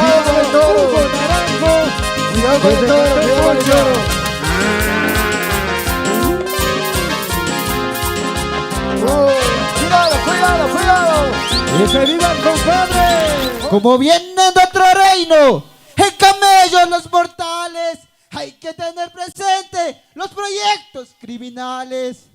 Cuidado con el toro. Hugo Naranjo. Cuidado con el Desde toro, Cantón cuidado con el 8. toro. Uy, cuidado, cuidado, cuidado. ¡Y se viva el compadre! Como vienen de otro reino, en camellos los mortales, hay que tener presente los proyectos criminales.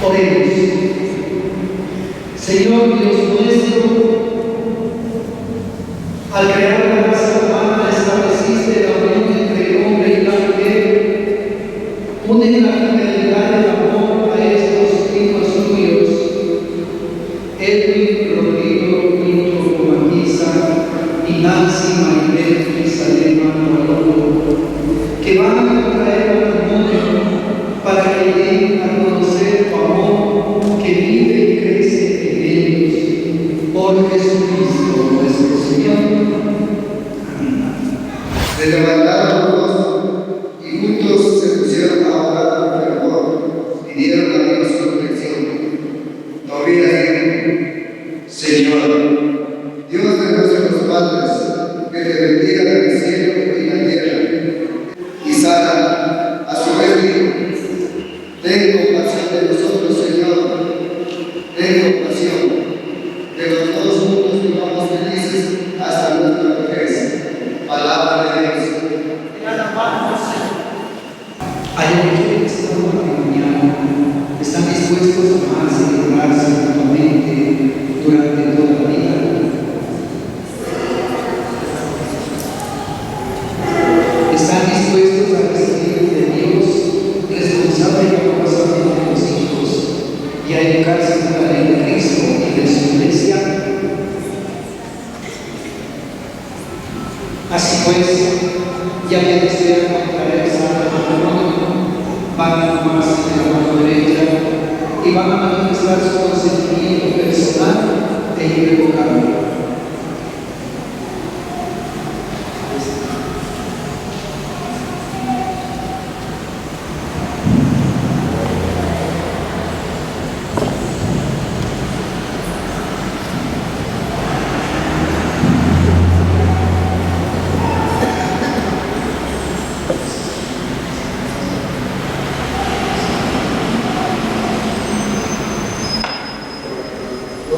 Oremos. Señor Dios nuestro, al crear la raza humana estableciste la unión entre el hombre y la mujer. Une la fidelidad del amor a estos hijos tuyos. Edwin Rodrigo Pinto Romantiza y Nancy Maribel Isalema Guadalupe, que van a contraer matrimonio para que den a conocer tu amor que vive y crece en ellos. Por Jesucristo nuestro Señor. Se levantaron los dos y juntos se pusieron a orar con fervor, pidieron a Dios su protección. Tobías dijo, Señor, Dios de nuestros padres, que te bendiga en el cielo y la tierra. Y Sara, a su vez, dijo, Ten compasión de nosotros, Señor, ten compasión, que los dos juntos vivamos felices hasta nuestra vejez. Palabra de Dios. Al elegir el estado matrimonial, ¿están dispuestos a amarse y honrarse mutuamente durante toda la vida? ¿Están dispuestos a recibir de Dios responsable y amorosamente a los hijos y a educarse en la ley de Cristo y de su iglesia? Así pues, ya que desean contraer santo matrimonio, van a tomarse de la mano derecha y van a manifestar su consentimiento personal e irrevocable.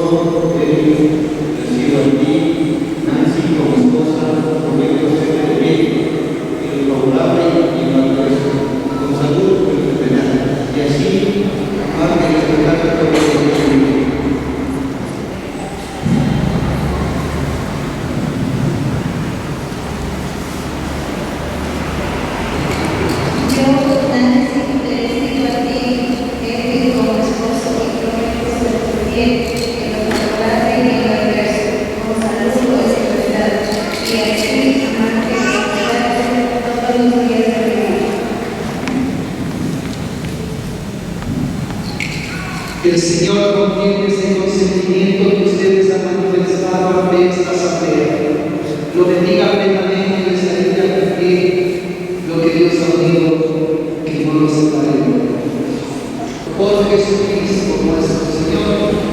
Yo, Edwin, recibo a ti, Nancy, como esposa, prometo serte fiel en lo favorable y en lo adverso, con salud o enfermedad, y así amarte y respetarte todos los días de mi vida. Yo, Nancy, te recibo a ti, Edwin, como esposo y prometo serte fiel en lo favorable y en lo adverso, con salud o enfermedad, y así amarte y respetarte todos los días de mi vida. Que el Señor confirme ese consentimiento que ustedes han manifestado ante esta asamblea. Lo bendiga plenamente y les ayude a cumplir lo que Dios ha unido, que no los separe. Por Jesucristo nuestro Señor.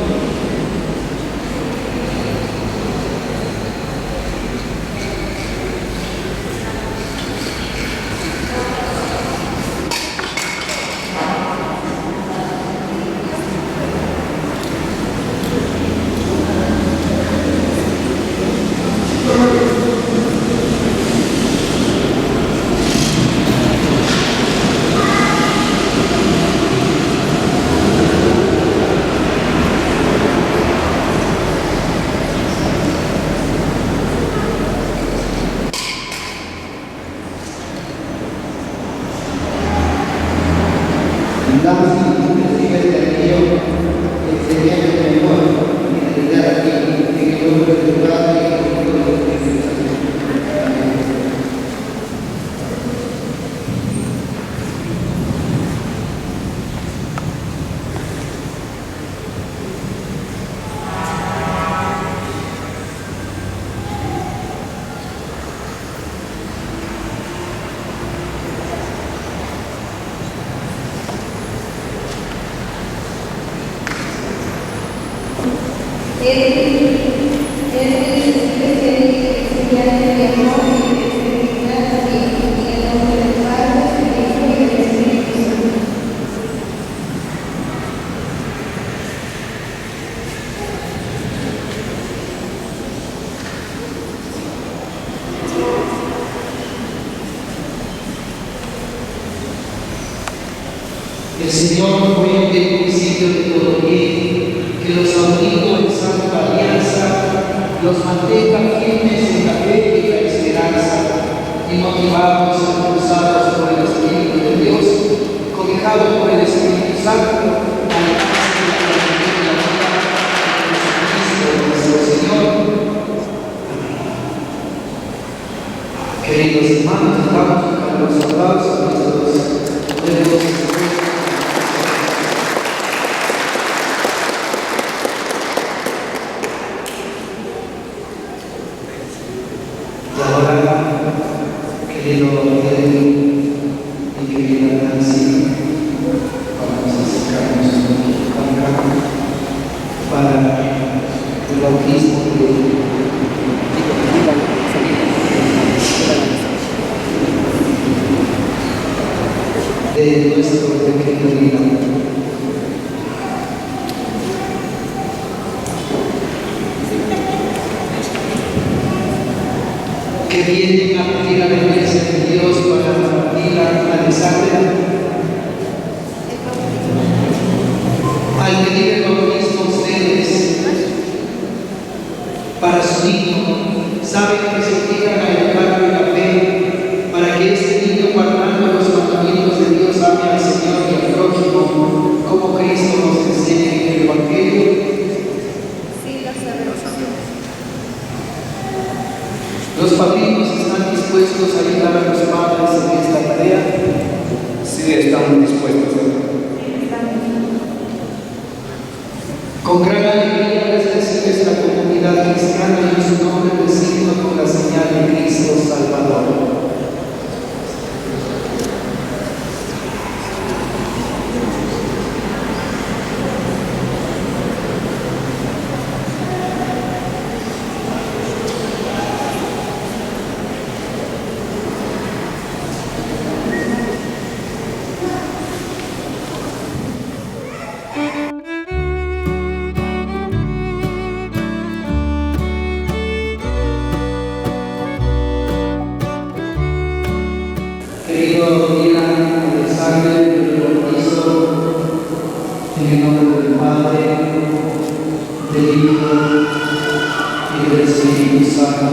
Nancy, recibe este anillo en señal de mi amor y fidelidad a ti, en el nombre del Padre, y del Hijo y del Espíritu Santo. Amén. Edwin, Edwin, recibe este anillo en señal de mi amor y de fidelidad a ti, en el nombre del Padre, del Hijo y del Espíritu Santo. El Señor fue el principio de todo bien, que los ha unido en santa alianza, los mantenga firmes en la fe y la esperanza, y motivados e impulsados por el Espíritu de Dios, cobijados por el Espíritu Santo, alcancen la plenitud de la vida en Jesucristo nuestro Señor. Amén. Queridos hermanos, damos un caluroso aplauso a nuestros nuevos esposos. Y ahora, querido Edwin y querida Nancy, vamos a acercarnos un poquito acá para el bautismo de nuestro pequeño Dylan. Que vienen a pedir a la iglesia de Dios para Dylan Alexander. Al pedir el bautismo a ustedes para su niño, saben que se obligan a educarlo en la fe, para que este niño, guardando los mandamientos de Dios, ame al Señor y al prójimo. En el nombre del Padre, del Hijo y del Espíritu Santo.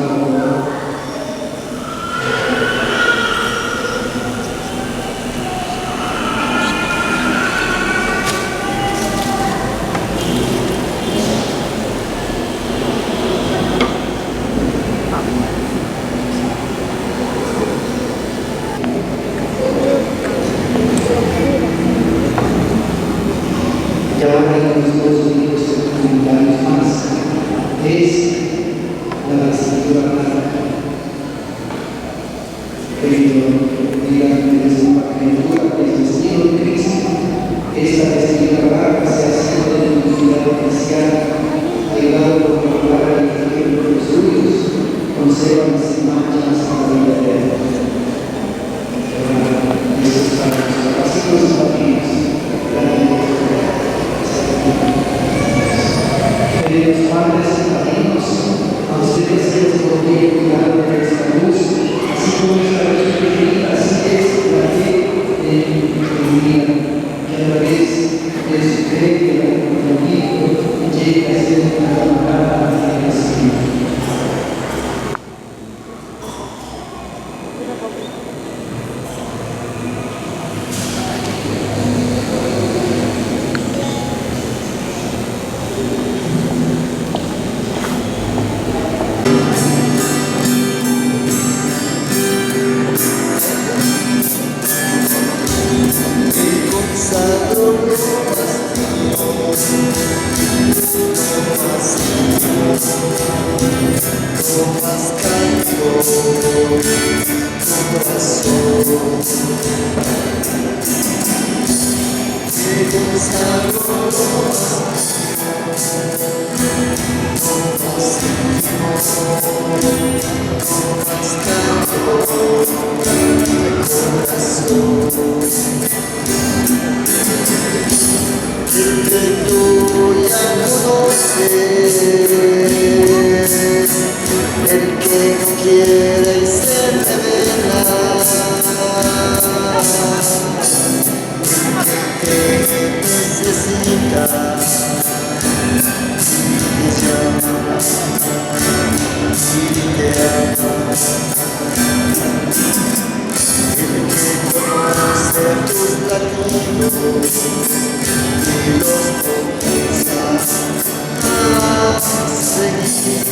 Y ahora unos dos únicos comentarios más. Es la vestidura blanca. Querido, digan que es una criatura que es vestido de Cristo. Esta vestidura blanca se ha sido de identidad cristiana, ayudado por la palabra y el ejemplo de los suyos, conservan sin mancha hasta la vida eterna. Eso es para los papacitos y padrinos, la vida eterna. Queridos padres y padrinos, a ustedes se les confía el cuidado de esta luz, así como esta luz preferida, así es la fe de ilumina, que a través de su fe y del acompañamiento llegue a ser una camarada en el Espíritu. El que no quiere y se revela, el que te necesita y te llama y te ama, el que conoce tus latidos y los comienza a seguir.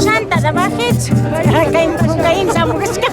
Shanta da bajich, kain samushka.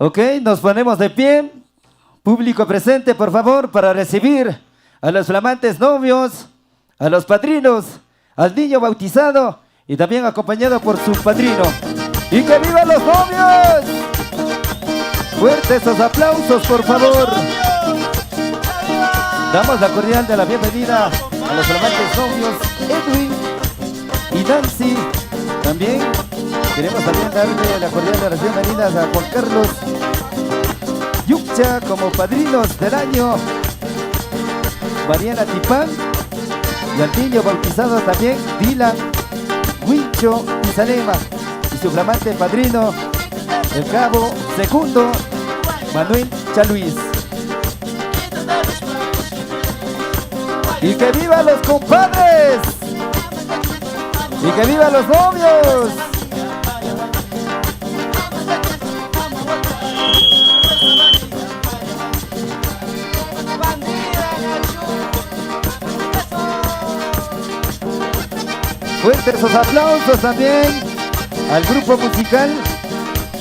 Ok, nos ponemos de pie. Público presente, por favor, para recibir a los flamantes novios, a los padrinos, al niño bautizado y también acompañado por su padrino. ¡Y que vivan los novios! Fuertes esos aplausos, por favor. Damos la cordial de la bienvenida a los flamantes novios Edwin y Nancy. También queremos también darle la cordial de las bienvenidas a Juan Carlos Yuccha como padrinos del año, Mariana Tipán y al niño bautizado también Dylan Huincho Salema y su flamante padrino, el cabo segundo Manuel Chaluis. ¡Y que viva los compadres! ¡Y que viva los novios! Fuertes esos aplausos también al grupo musical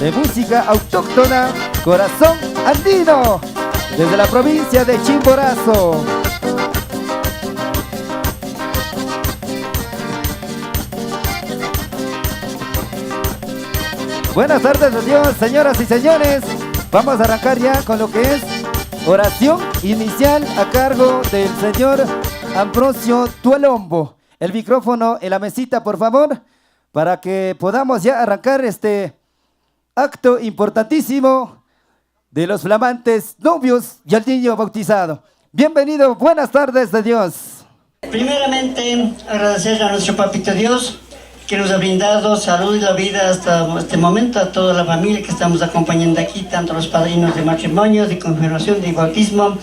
de música autóctona Corazón Andino, desde la provincia de Chimborazo. Buenas tardes, Dios, señoras y señores. Vamos a arrancar ya con lo que es oración inicial a cargo del señor Ambrosio Tualombo. El micrófono en la mesita, por favor, para que podamos ya arrancar este acto importantísimo de los flamantes novios y al niño bautizado. Bienvenido, buenas tardes de Dios. Primeramente, agradecer a nuestro Papito Dios que nos ha brindado salud y la vida hasta este momento, a toda la familia que estamos acompañando aquí, tanto los padrinos de matrimonio, de confirmación, de bautismo.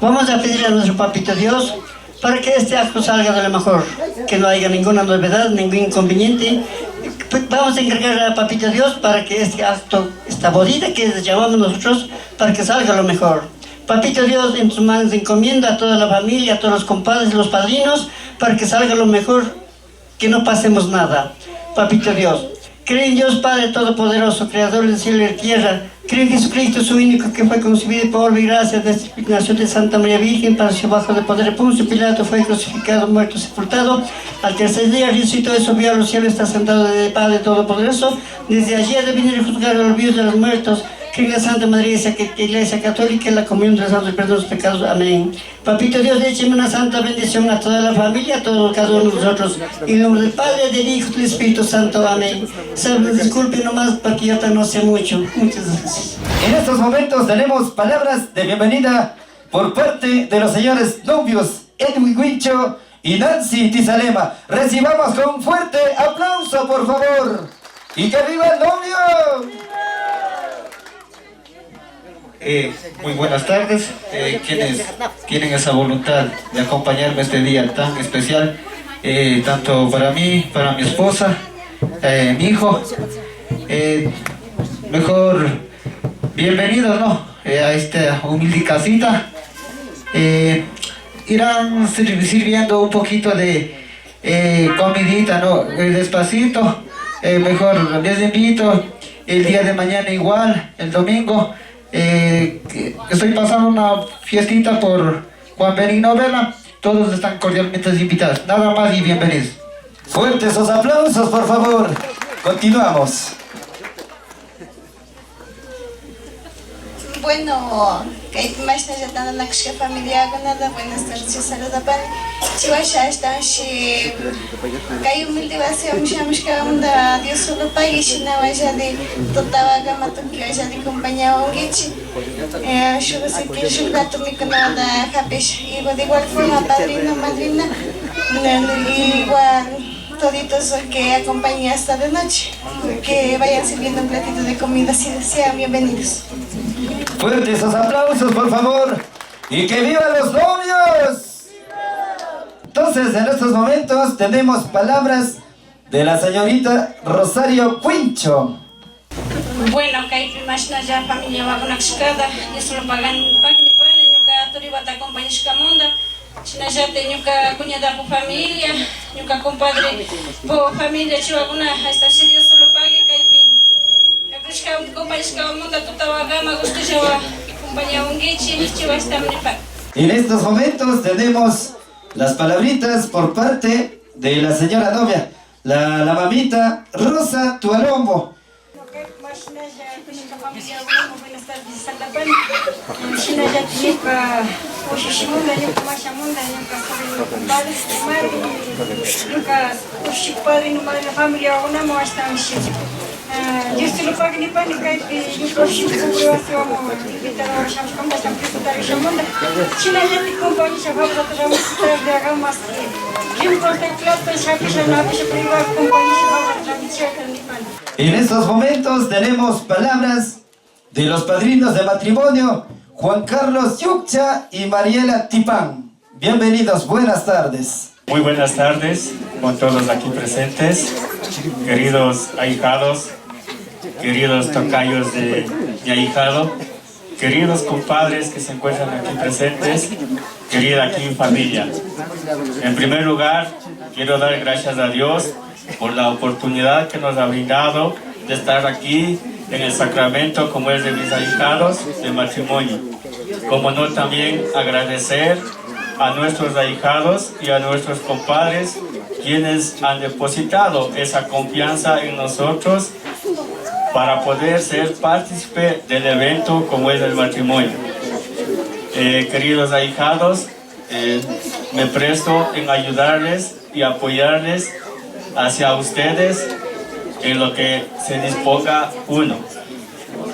Vamos a pedir a nuestro Papito Dios para que este acto salga de lo mejor, que no haya ninguna novedad, ningún inconveniente. Vamos a encargar a Papito Dios para que este acto, esta bodita que llamamos nosotros, para que salga lo mejor. Papito Dios, en tus manos encomienda a toda la familia, a todos los compadres, los padrinos, para que salga lo mejor, que no pasemos nada. Papito Dios, creo en Dios Padre Todopoderoso, Creador del cielo y de la tierra. Creo en Jesucristo, su único que fue concebido por obra y gracia de nació de Santa María Virgen, padeció bajo el poder de Poncio Pilato, fue crucificado, muerto, sepultado. Al tercer día resucitó y subió a los cielos, está sentado del Padre Todopoderoso. Desde allí ha de venir a juzgar a los vivos y a los muertos. Creo en la Santa Madre Iglesia Católica, en la comunión de los santos y perdón de los pecados. Amén. Papito Dios, écheme una santa bendición a toda la familia, a todos, cada uno de nosotros. En nombre del Padre, del Hijo y del Espíritu Santo. Amén. Saben, disculpen nomás porque yo no sé mucho. Muchas gracias. En estos momentos tenemos palabras de bienvenida por parte de los señores novios Edwin Huincho y Nancy Tizalema. Recibamos con un fuerte aplauso, por favor. ¡Y que viva el novio! Muy buenas tardes, quienes tienen esa voluntad de acompañarme este día tan especial, tanto para mí, para mi esposa, mi hijo. Mejor bienvenidos, ¿no? A esta humilde casita. Irán sirviendo un poquito de comidita, ¿no? Despacito. Mejor les invito el día de mañana igual, el domingo. Estoy pasando una fiestita por Juan Benigno Vela. Todos están cordialmente invitados. Nada más y bienvenidos. Fuertes esos aplausos, por favor. Continuamos. Bueno, familia, buenas tardes, saluda pan. Chihuahua, shi kay humilde vacío, musha Dios solo pague, shina vaya de totawa matuki vaya de compañía ongichi. Yo sé que yo gato mi canada hapish, y de igual forma padrino, madrina, igual toditos que acompañen hasta de noche, que vayan sirviendo un platito de comida si desean, bienvenidos. Fuertes esos aplausos, por favor, y que vivan los novios. Entonces, en estos momentos tenemos palabras de la señorita Rosario Huincho. Bueno, kaypi mashnalla familia wakunakshkata, Dios lo pagan, pagni pani, ñuka turiwata acompañashkamunda, shinallata ñuka cuñada familia, ñuka compadre po familia chiwakuna, hasta si Dios lo pague kaypi. Compañishkamunda tutawakama gustullawa compañawunkichi nichiwashtam nipa. En estos momentos tenemos las palabritas por parte de la señora novia, la mamita Rosa Tualombo. En estos momentos tenemos palabras de los padrinos de matrimonio, Juan Carlos Yuccha y Mariela Tipán. Bienvenidos, buenas tardes. Muy buenas tardes con todos aquí presentes, queridos ahijados, queridos tocayos de mi ahijado, queridos compadres que se encuentran aquí presentes, querida aquí familia. En primer lugar, quiero dar gracias a Dios por la oportunidad que nos ha brindado de estar aquí en el sacramento como es de mis ahijados de matrimonio. Como no, también agradecer a nuestros ahijados y a nuestros compadres quienes han depositado esa confianza en nosotros para poder ser partícipe del evento como es el matrimonio. Queridos ahijados, me presto en ayudarles y apoyarles hacia ustedes en lo que se disponga uno.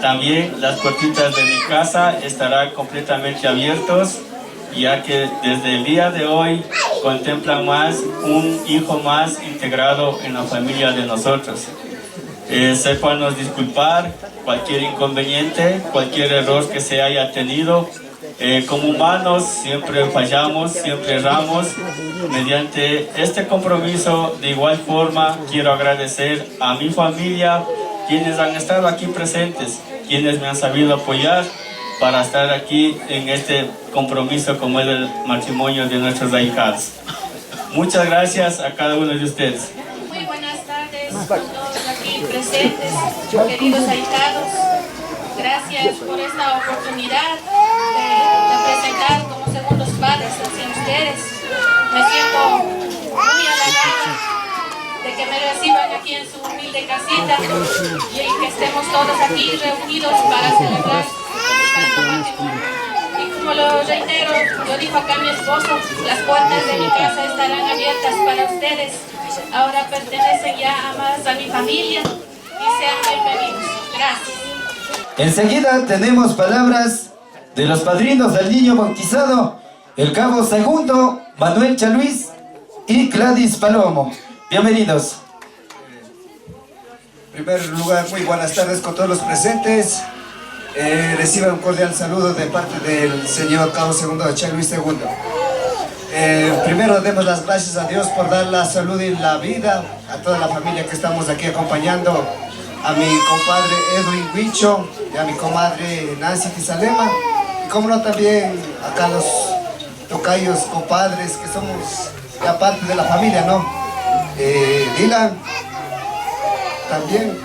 También las puertitas de mi casa estarán completamente abiertas, ya que desde el día de hoy contemplan más un hijo más integrado en la familia de nosotros. Sépanos disculpar cualquier inconveniente, cualquier error que se haya tenido. Como humanos siempre fallamos, siempre erramos. Mediante este compromiso, de igual forma, quiero agradecer a mi familia, quienes han estado aquí presentes, quienes me han sabido apoyar para estar aquí en este compromiso como es el matrimonio de nuestros ahijados. Muchas gracias a cada uno de ustedes. Muy buenas tardes a todos aquí presentes, queridos ahijados. Gracias por esta oportunidad de presentar como segundos padres hacia ustedes. Me siento muy halagada de que me reciban aquí en su humilde casita y que estemos todos aquí reunidos para celebrar el santo matrimonio. Y como lo reitero, lo dijo acá mi esposo, las puertas de mi casa estarán abiertas para ustedes. Ahora pertenecen ya más a mi familia y sean bienvenidos. Gracias. Enseguida tenemos palabras de los padrinos del niño bautizado, el cabo segundo, Manuel Chaluis y Gladys Palomo. Bienvenidos. En primer lugar, muy buenas tardes con todos los presentes. Reciban un cordial saludo de parte del señor cabo segundo Chaluis segundo. Primero demos las gracias a Dios por dar la salud y la vida a toda la familia que estamos aquí acompañando, a mi compadre Edwin Huicho y a mi comadre Nancy Tizalema, y como no también acá los tocayos, compadres que somos ya parte de la familia, ¿no? Dylan, también.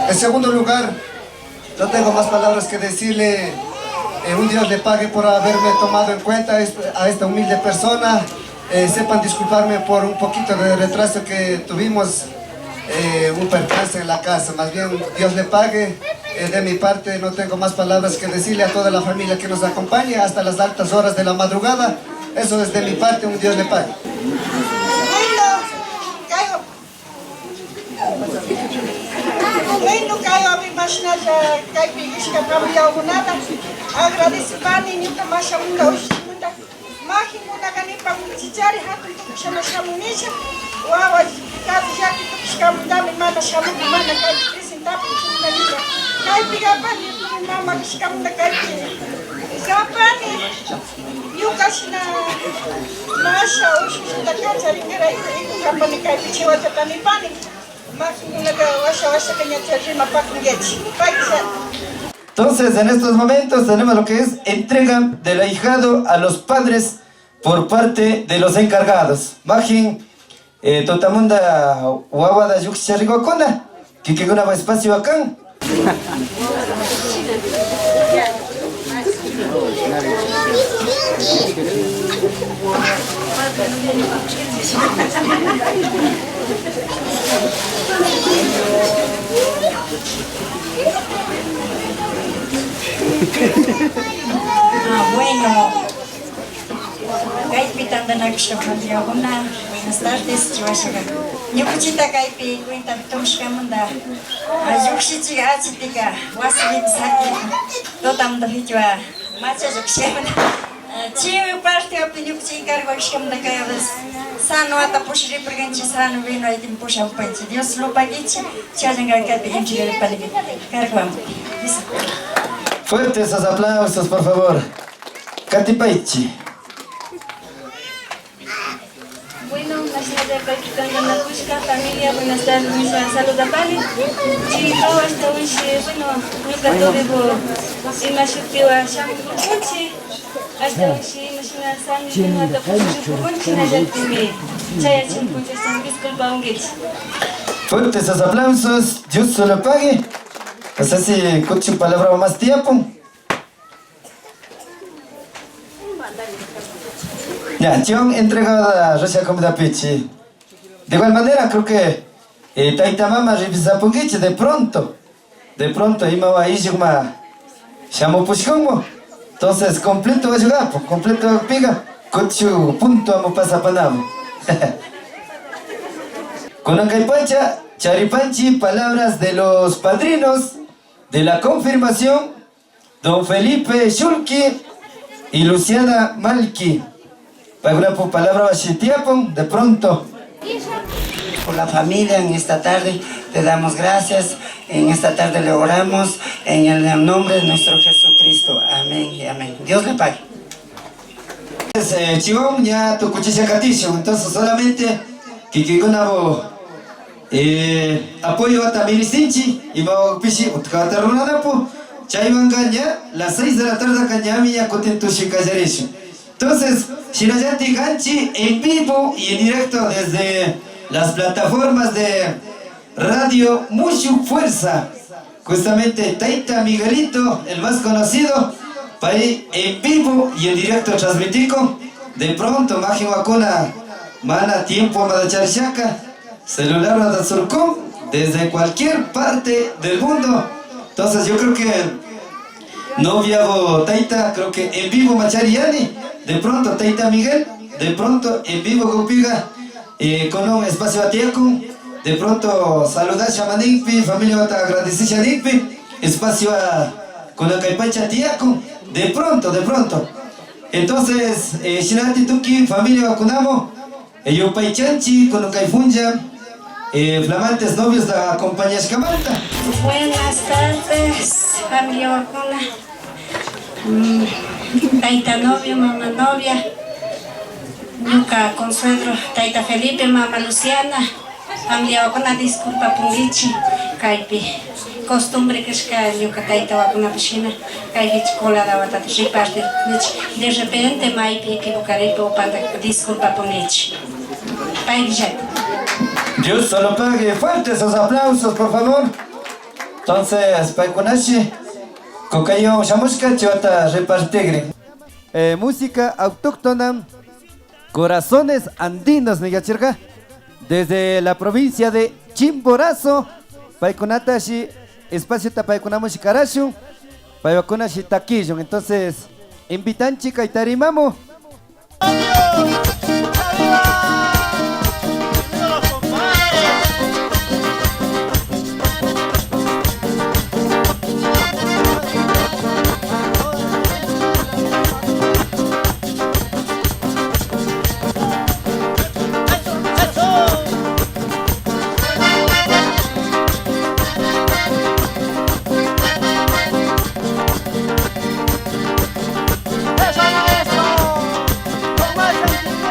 En segundo lugar, no tengo más palabras que decirle. Un Dios le pague por haberme tomado en cuenta a esta humilde persona. Sepan disculparme por un poquito de retraso que tuvimos, un percance en la casa. Más bien, Dios le pague. De mi parte, no tengo más palabras que decirle a toda la familia que nos acompañe hasta las altas horas de la madrugada. Eso es de mi parte, un Dios le pague. Entonces, en estos momentos tenemos lo que es entrega del ahijado a los padres por parte de los encargados. Majin, Totamunda, Wawada, Yuxcharigokona, Kikiguna, espacio acá. Ah, bueno, kaypi tantanakushka familiakuna, buenas tardes, chiwashaqa. Ñukuchita kaypi cuenta tumshkamanta llukshichik achitika wasipi saki tutamanta fichwa macha llukshkamanta chiwi parte api ñukuchi encargo kashkamanta kay sano ata pushriparkanchik sano vino aytin pushampanchik Dios lo paguichi challanka kaypi entregaripaliki cargo. Fuertes esos aplausos, por favor. Katy Paichi. Bueno, mashnalla familia, buenas tardes, misma saludapani. Chico, hasta wishi, bueno, ñuka turibu ima shutiwa shamukurkunchik. Hasta wishi imashina sani vinoata pushripukunchik shinallatimi chayachinkunchik, hasta disculpawankichik. Fuertes esos aplausos. Dios se lo pague. No sé si escucho palabra más tiempo. Ya, Chion entregada a Rosia Comida Pichi. De igual manera, creo que Taita Mama revisa punguiche de pronto. De pronto, ima wa ishuma shamupushkonmo. Entonces, completo va a llegar, completo piga. Cochu punto amo pasa panamo. Con Ancaypancha, Charipanchi, palabras de los padrinos de la confirmación, don Felipe Shulki y Luciana Malki. Para palabra de pronto. Por la familia en esta tarde te damos gracias, en esta tarde le oramos en el nombre de nuestro Jesucristo. Amén y amén. Dios le pague. Chivón ya tu cuchilla catillo, entonces solamente que con apoyo a Tamirisinchi y pichi utkata chaywan ya las 6 de la tarde cañami ya cotentushi kallarishu. Entonces, Shinayati Ganchi en vivo y en directo desde las plataformas de Radio Mucho Fuerza. Justamente Taita Miguelito, el más conocido, país en vivo y en directo transmitico. De pronto, Maji Wakuna, mana tiempo madacharshaka, celular Surcom, desde cualquier parte del mundo. Entonces yo creo que novia o Taita, creo que en vivo Machariani, de pronto Taita Miguel, de pronto en vivo Gopiga, con un espacio atieco, de pronto saludar Shamaningpi, familia agradecer Ningpi, espacio a con la caipacha tiaco, de pronto, de pronto. Entonces, Shinati Tuki, familia vacunamo, Yupaichanchi, con Caifunja, flamantes novios la acompaña Xcamanta. Buenas tardes, familia vacuna. Taita novio, mamá novia, ñuka consuegro, Taita Felipe, mamá Luciana, familia vacuna, disculpa pungichi, kaypi costumbre que es que ñuka taita vacuna pishina, kaypi colada watata reparte, de repente maypi equivocaré o panda, disculpa pungichi. Dios solo pague. Fuertes esos aplausos, por favor. Entonces, Paikunashi, Cocayo Shamushka, Chivata repartigre. Música autóctona, Corazones Andinos, Nigachirga, desde la provincia de Chimborazo, Paikunatashi, espacio Tapaikunamushi Karashu, Paiwakunashi Taquillon. Entonces, invitan chica y tarimamo. ¡Eso, maestro! ¡Con más sentimiento!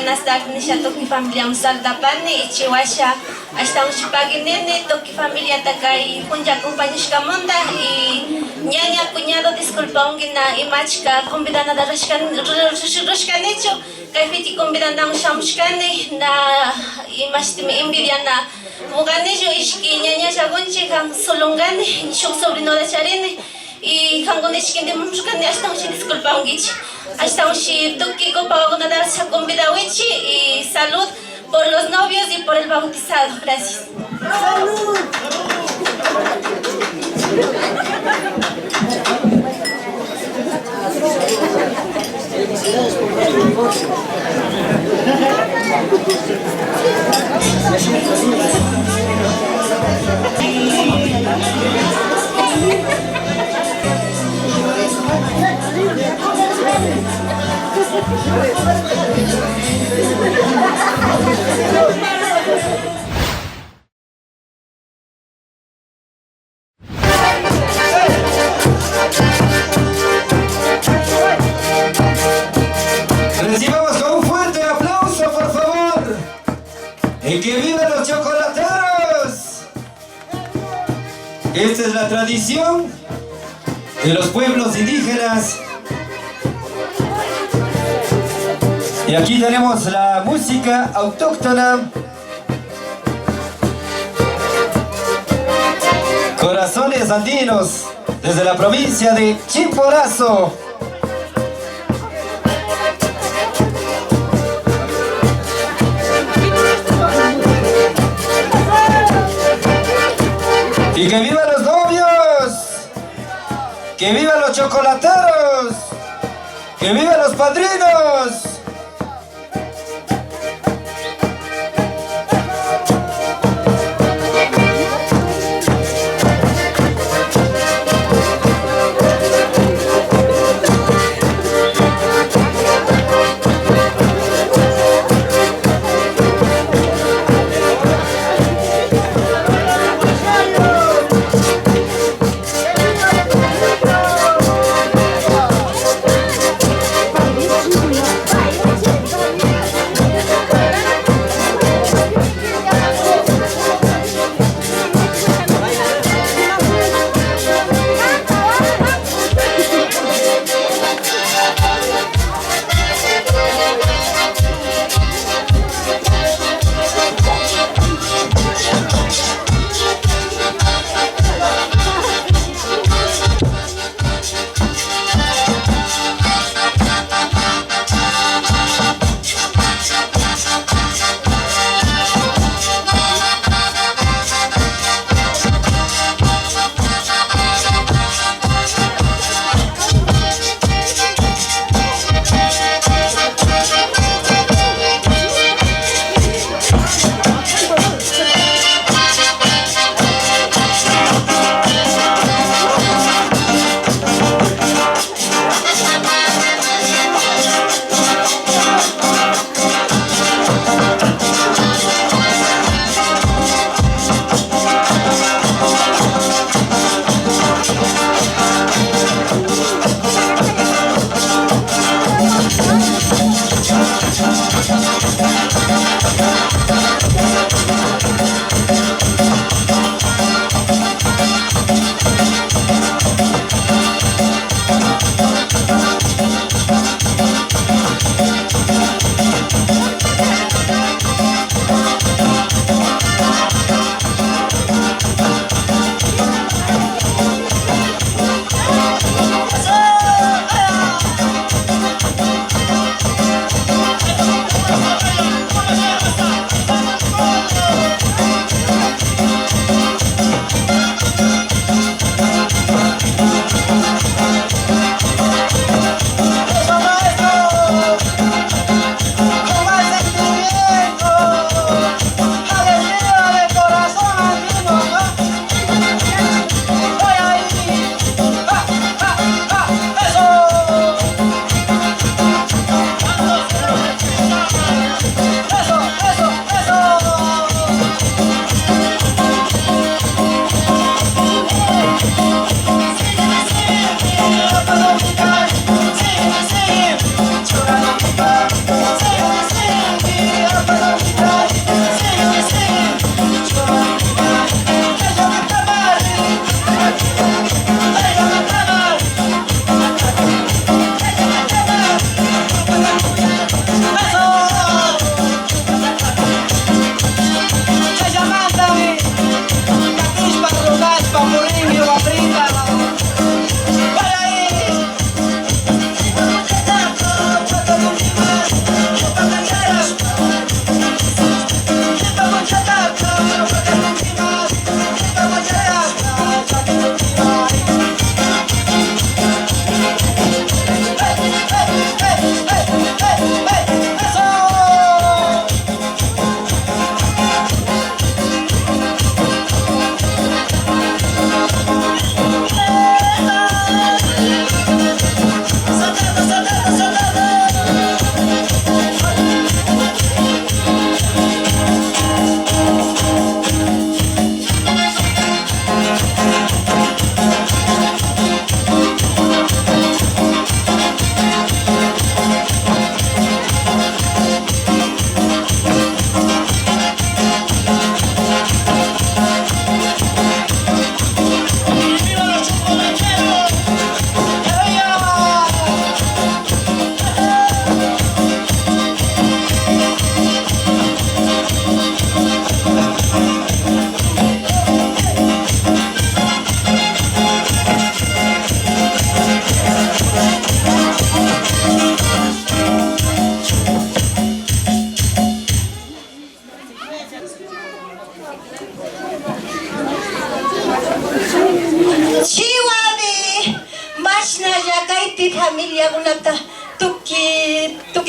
Buenas tardes nisha tukuy familiaman saludapani y chiwasha ashtawan pagui nini tukuy familiata kay punlla acompañashkamanta y ñaña cuñado disculpawanki na imachka convidanata rurashkanichu kaypiti convidanawan shamushkani na imashtimi envidiana muganichu ishki ñañallakunchik kan sulungani shuk sobrinoda charini y kankuna ishkintin mushkani ashtawan disculpawankichik ashtawan tukuy kumpawakunata convidawichik y salud por los novios y por el bautizado. Gracias. ¡Salud! Felicidades por vuestro divorcio. Ya somos amigos. Recibamos con un fuerte aplauso, por favor. ¡Y que vivan los chocolateros! Esta es la tradición de los pueblos indígenas. Y aquí tenemos la música autóctona. Corazones andinos, desde la provincia de Chimborazo. ¡Y que vivan los novios! ¡Que vivan los chocolateros! ¡Que vivan los padrinos!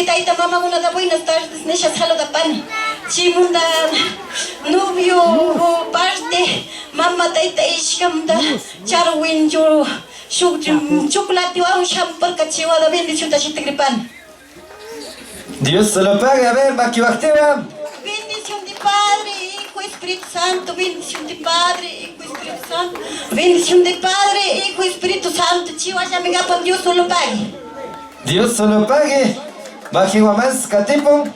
Tuki tayta mamakunata buenas tardes nisha saludapani. Chimunda novio parte mama tayta ishkamunda charwinchu shuk chocolatewan shamparka chiwada bendicionta shitikripani. Dios se lo pague. A ver, Maquihuacteva. Bendición de Padre, Hijo, Espíritu Santo, bendición de Padre, Hijo, Espíritu Santo, bendición de Padre, Hijo, Espíritu Santo, chihuahua, Dios solo pague. Dios se lo pague. Majihuamás, Catipon.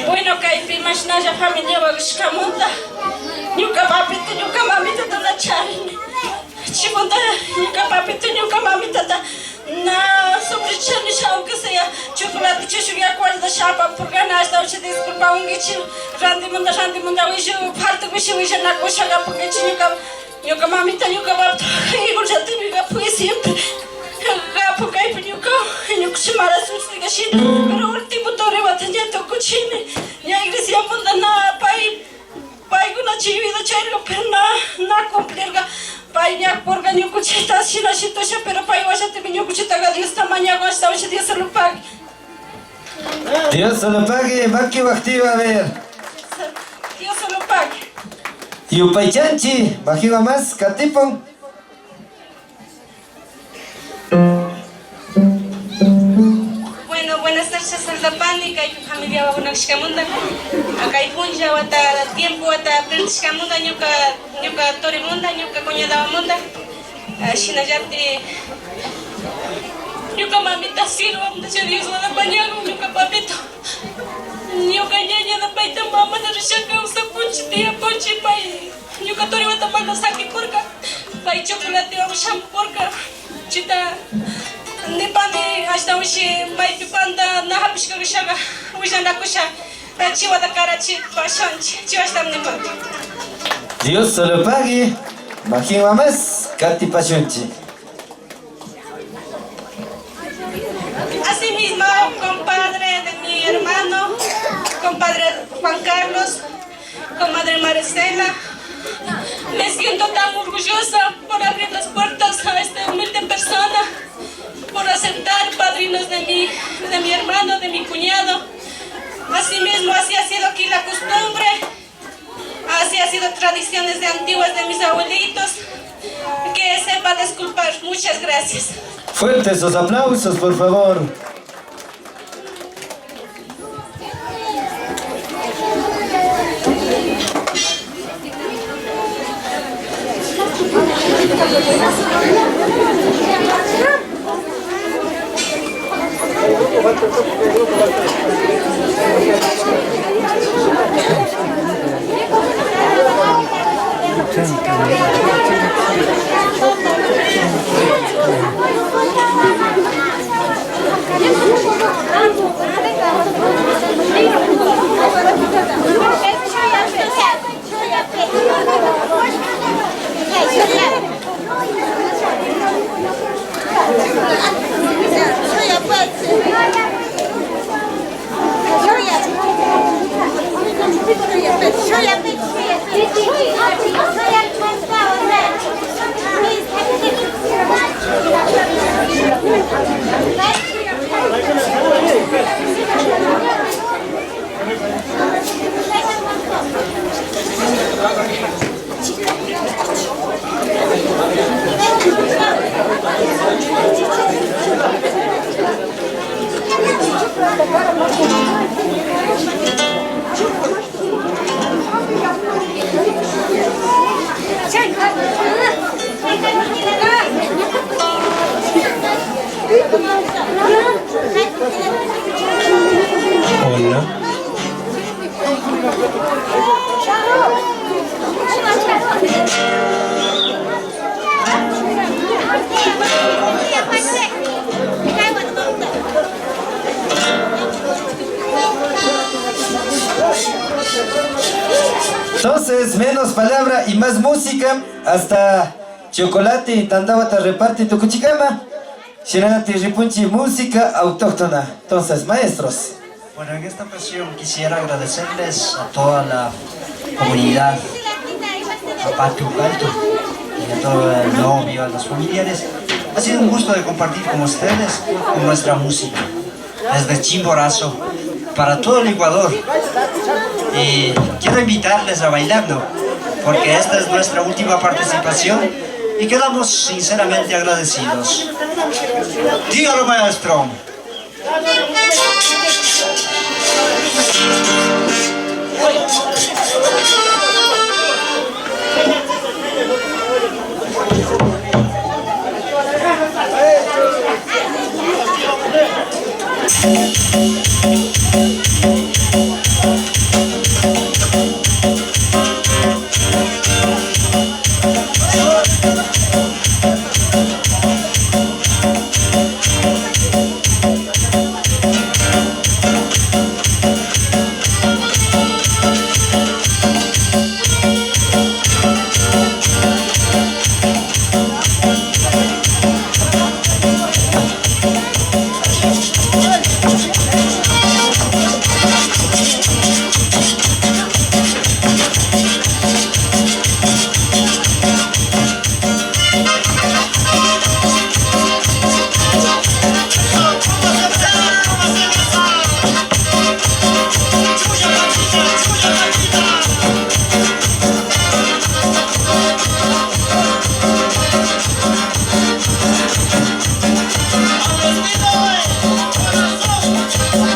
Bueno, kaypi mashnalla familia waqashkamanta ñuka papito ñuka mamitata na charini chimanta ñuka papito ñuka mamitata na sufrichani aunque sea chocolate chushuk yakuarda shapapurkani ashtawanshi disculpawankichik randimanta randimanta wishu falta wishu willanakusha kapunkichik ñuka ñuka mamita ñuka papito iguallatimi kapuy siempre kapu kaypi ñuka ñuka mala suerte shina pero último turiwata ña tukuchini ña iglesiamanta na pay paykuna chay vida chayrka pero na na cumplirka pay ñakpurka ñukuchita shina shitusha pero pay washatimi ñukuchitaqa Diosta mañaku ashtawanshi Dios se lo pague. Dios se lo pague. Maquihuactiva, a ver. Dios se lo pague. Yupaychanchi, Majihuamás, Catipon. Bueno, buenas tardes, Saldapani, kay familia wakunakshkamunda. Kay punlla wata tiempo wata perdishkamunda ñuka ñuka torimunda ñuka cuñadawamunda. Shinallati ñuka mamita sirvamunda chay Dios wanapañagun ñuka papito. Ñuka ñaña payta mamata risha kawsapunchi tiyapunchi pay ñuka toriwata mana sakikurka pay chocolatewan shamupurka chita nipani ashtawanshi maypi panta na hapishka rishaqa willanakusha chiwata karachi pashanchi chiwashtam nipani. Dios se lo pague. Majihuamás, Catipashunchi. Asimismo, compadre de mi hermano, compadre Juan Carlos, comadre Maricela, me siento tan orgullosa por abrir las puertas a esta humilde persona, por aceptar padrinos de mi hermano, de mi cuñado. Asimismo, así ha sido aquí la costumbre, así ha sido tradiciones de antiguas de mis abuelitos. Que sepa disculpar. Muchas gracias. Fuertes esos aplausos, por favor. Hola. Entonces, menos palabra y más música. Hasta chocolate y tandawata reparte tukuchikama. Shinanati ripunchi música autóctona. Entonces, maestros. Bueno, en esta ocasión quisiera agradecerles a toda la comunidad Zapatu Alto y a todo el novio, a los familiares, Ha sido un gusto de compartir con ustedes con nuestra música. Desde Chimborazo para todo el Ecuador. Y quiero invitarles a bailando, porque esta es nuestra última participación y quedamos sinceramente agradecidos. Dígalo, maestro.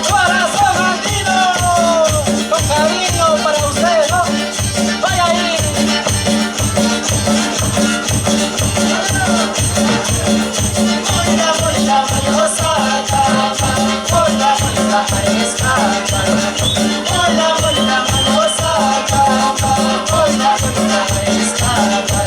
Corazón andino, con cariño para ustedes, ¿no? Vaya ahí. Bonita, bonita, mañosa, bonita, bonita, escapa. Bonita, bonita, mañosa, bonita, bonita, escapa.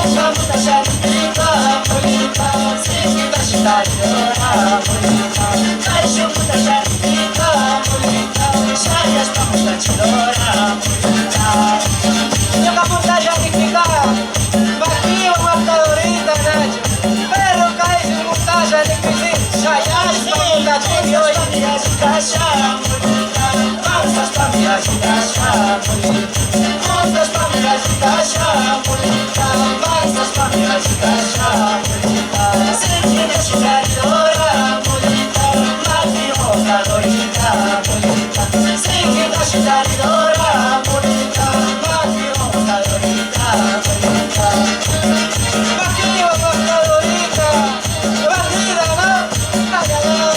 Nunca muta shantika, bonita, sikita shitariora, bonita. Kaishu muta shantika, bonita, shayas pa muta chidora, bonita. Nunca muta shantika, bakiwa matadorita, Nacho. Pero kaishu muta shantika, shayas pa muta chidora, bonita. Mansas pa mi agitasha, bonita. Mansas pa mi agitasha, bonita. Mansas pa mi agitasha, bonita. Sikita shitariora, bonita. Maki motadorita, bonita. Sikita shitaridora, bonita. Maki motadorita, bonita. Maki motadorita, bandida, ¿no? Ay, ay, ay.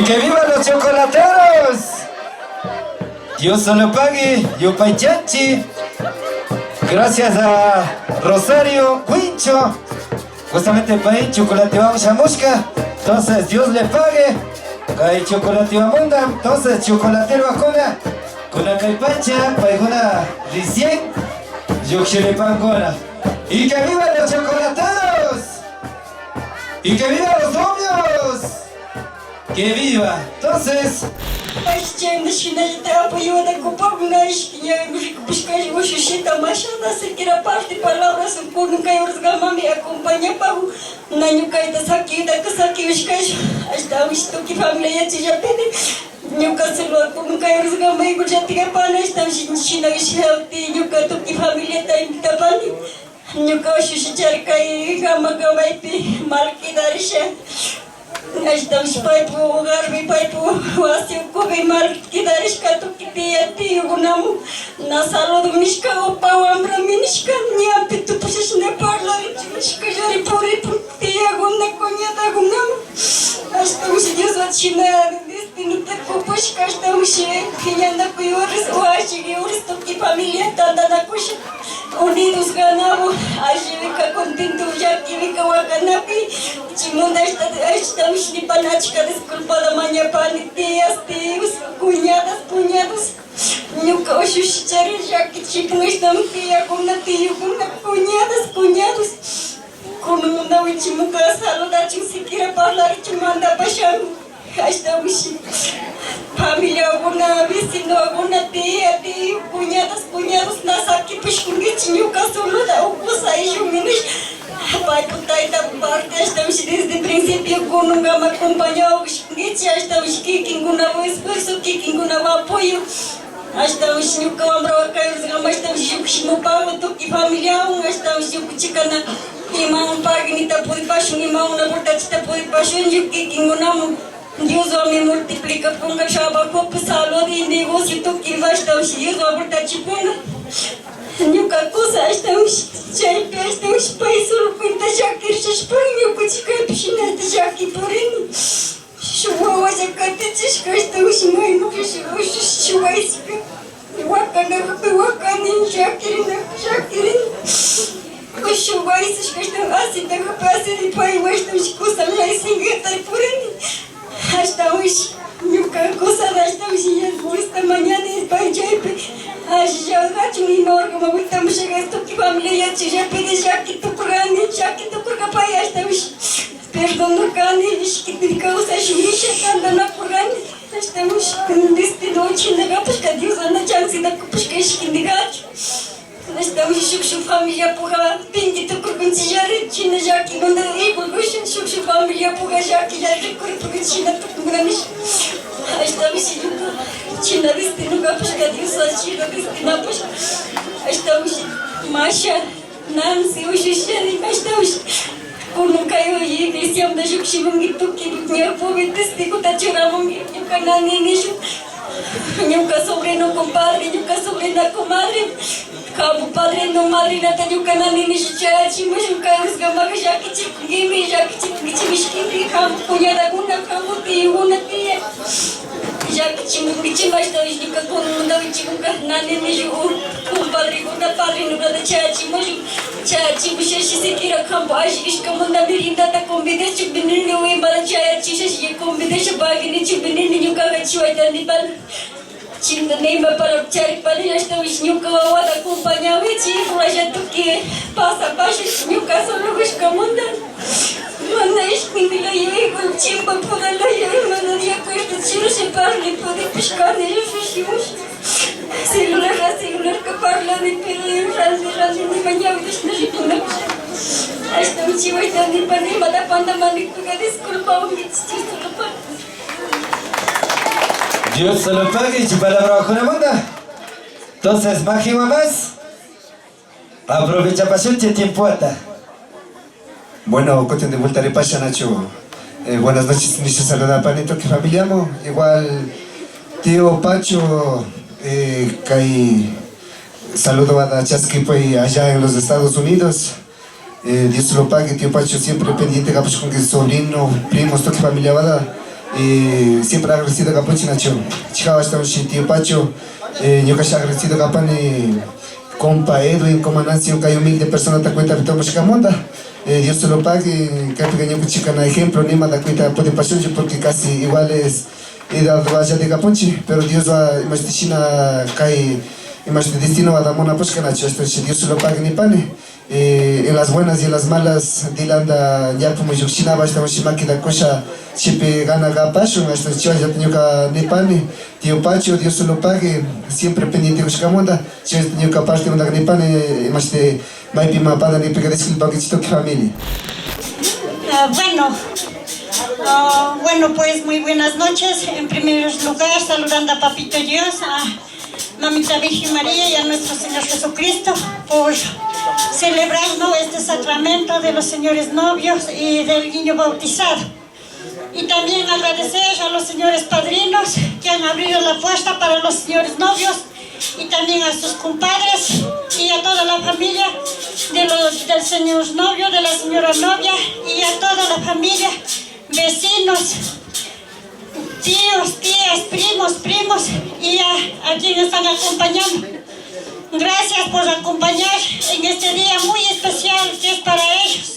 ¡Y que vivan los chocolateros! Dios se lo pague, Yupaychanchi. Gracias a Rosario Cuincho. Justamente para chocolate vamos a mosca. Entonces Dios le pague. Kay chocolate munda. Entonces chocolatero akuna. Kuna kay pancha, paiguna recién. Yuxilipancuna. ¡Y que vivan los chocolateros! ¡Y que vivan los novios! ¡Que viva! Entonces, Shinallata apoyota kupakuna ishki ushushita mashana siquiera parte palabras kay uraskamami acompañapaku na ñukayta sakitaka sakiwishkash ashtawanshi tukuy familia yachallapini ñuka celular kay uraskamay llatikapani ashtawanshi shinakishapti ñuka tukuy familiata invitapani ñuka ushushi kay hamakamaypi mal quedarisha. Ashtawanshi paypu hogarpi paypu wasi ukupi mal quedarishka tukuy tiya tiyukunamun na saludo nishka upa wambrami nishka ñampi tupashashna parlarichik nishka llari puripun tiyakuna cuñadakunamun ashtawanshi Dios shina destinota kupashka ashtawanshi phiñanakuy uras washiki uras tukuy familia tantanakusha unidos ganamos allivika contento llakivika wakanapi chimunda ashtawanshi nipani achka disculpada mañapani tías, tíos, cuñadas, cuñados. Ñuka ushushi chari llakichipun ashtawan tiyakuna, tiyukuna, cuñadas, cuñados. Kunamunda wichimuka saludachun siquiera parlarichun mandapashami ashtawanshi familiakuna, vecinokuna, tía, tío, cuñadas, cuñados na sakipashkunkichik ñuka soluta ukusa ayllumi nish paypu tayta parte ashtawanshi desde principio kununkama acompañawashkunkichik ashtawanshi kikinkunapak esfuerzo kikinkunapak apoyo. Ashtawanshi ñuka wambrawan kay uraskamanta ashtawanshi llukshimupawan tukuy familiawan ashtawanshi ñukanchikana imawan paginita pudipashun imawan aportachita pudipashunchik kikinkunamun Dioswanmi multiplicapunga trabajopi salud y negocio tukuy ashtawanshi Dios aportachipunga ñuka kusa ashtawanshi chaypi ashtawanshi pay solo cuenta llakirishashpami ñukanchik kaypi shinata llakipurini shuk wawalla katichishka ashtawanshi mayman shuwayshka wakanakpi wakani llakirinakpi llakirini shuwaysishka ashtawan asintakpi asini paywan ashtawanshi kusan laysinkata purini ashtawanshi ñuka kusata ashtawanshi esta mañana pay chaypi allillakachun ima horkama witamushaka tukuy familia yachallapini llaki tukurkani llaki tukurka pay ashtawanshi perdonurkani ishkindin kawsashun nisha tantanakurkani ashtawanshi destino chinakapashka Dios ana chanceta kupashka ishkindikachun ashtawanshi shuk shuk familiapuka pinki tukurkunchillari china llakimanta igual shuk shuk familiapuka llakilla rikuripukun china tukunkuna nish ashtawanshi ñuka china destino kapashka Dios china destino apashka ashtawanshi Masha Nancy ushushani ashtawanshi kunan kay iglesiamanta llukshimunki tukuy ñawpapi testigota churamunki ñuka nani nishun ñuka sobrino compadre ñuka sobrina comadre kamu padrino madrinata ñuka nani nishu chayachimushun kay uraskamaka llakichikunkimi llakichikunkichik ishkindi kamu cuñadakuna kamu tiyukuna tiya llakichimunkichik ashtawanshi ñuka kunanmanta wichikunka nani nishu compadrekuna padrinokunata chayachimushun chayachimushashi siquiera kampu alli kashkamanta meriendata convidachun binini imata chayachishashi convidasha paginichun binini ñukaka chiwayta nipani chinta nima palabra charipani ashtawanshi ñuka wawata acompañawichik rurasha tukuy pasapasha ñuka solo kashkamanta mana ishkindila igual chimba puralaya mana de acuerdo chirusha parli pudipishkani shushi celular celular ka parlani pero randi randi nima ñawitashna rikunapish ashtawan chiwayta nipani imata pandamanikpika disculpawankichik solo Dios se lo pague y palabra bajo la manda. Entonces, maji mamás, aprovecha pasión tiempo ata. Bueno, coten de vuelta repasha Nacho. Buenas noches, Nisha saluda panito que familiamo. Igual tío Pacho, kai saludo a Chasquipo allá en los Estados Unidos. Dios lo pague, tío Pacho, siempre pendiente, capaz con que sobrino, primos, toque familia, ¿verdad? Siempre agradecido kapunchik nachu. Chihawa ashtawanshi tío Pacho, ñukashi agradecido kapani compa Edwin, coma Nancy, kay humilde persona ta cuenta tomushkamanta. Dios se lo pague, kaypika ñukanchika na ejemplo nima da cuenta puede pashunchik porque casi iguales edad vaya de kapunchik, pero Dios va imashti kay imashti destino va damuna pushka nachu, ashtawanshi Dios se lo pague nipani. En las buenas y en las malas dilanda ñapu muyukshinaba ashtawanshi makita kusha chipi gana gapashun, ashtawanshi chiwa ñuka nipani, tío Pacho, Dios se lo pague, siempre pendiente kushkamunda, chiwa ñuka parte munda nipani, imashti maypi ma pada nipika disculpa que tuki familia. Bueno, pues muy buenas noches. En primer lugar, saludando a Papito Dios, a Mamita Virgen María y a nuestro Señor Jesucristo por celebrar, ¿no?, este sacramento de los señores novios y del niño bautizado. Y también agradecer a los señores padrinos que han abrido la puerta para los señores novios y también a sus compadres y a toda la familia del señor novio, de la señora novia y a toda la familia, vecinos, tíos, tías, primos, primos y a quienes están acompañando. Gracias por acompañar en este día muy especial que es para ellos.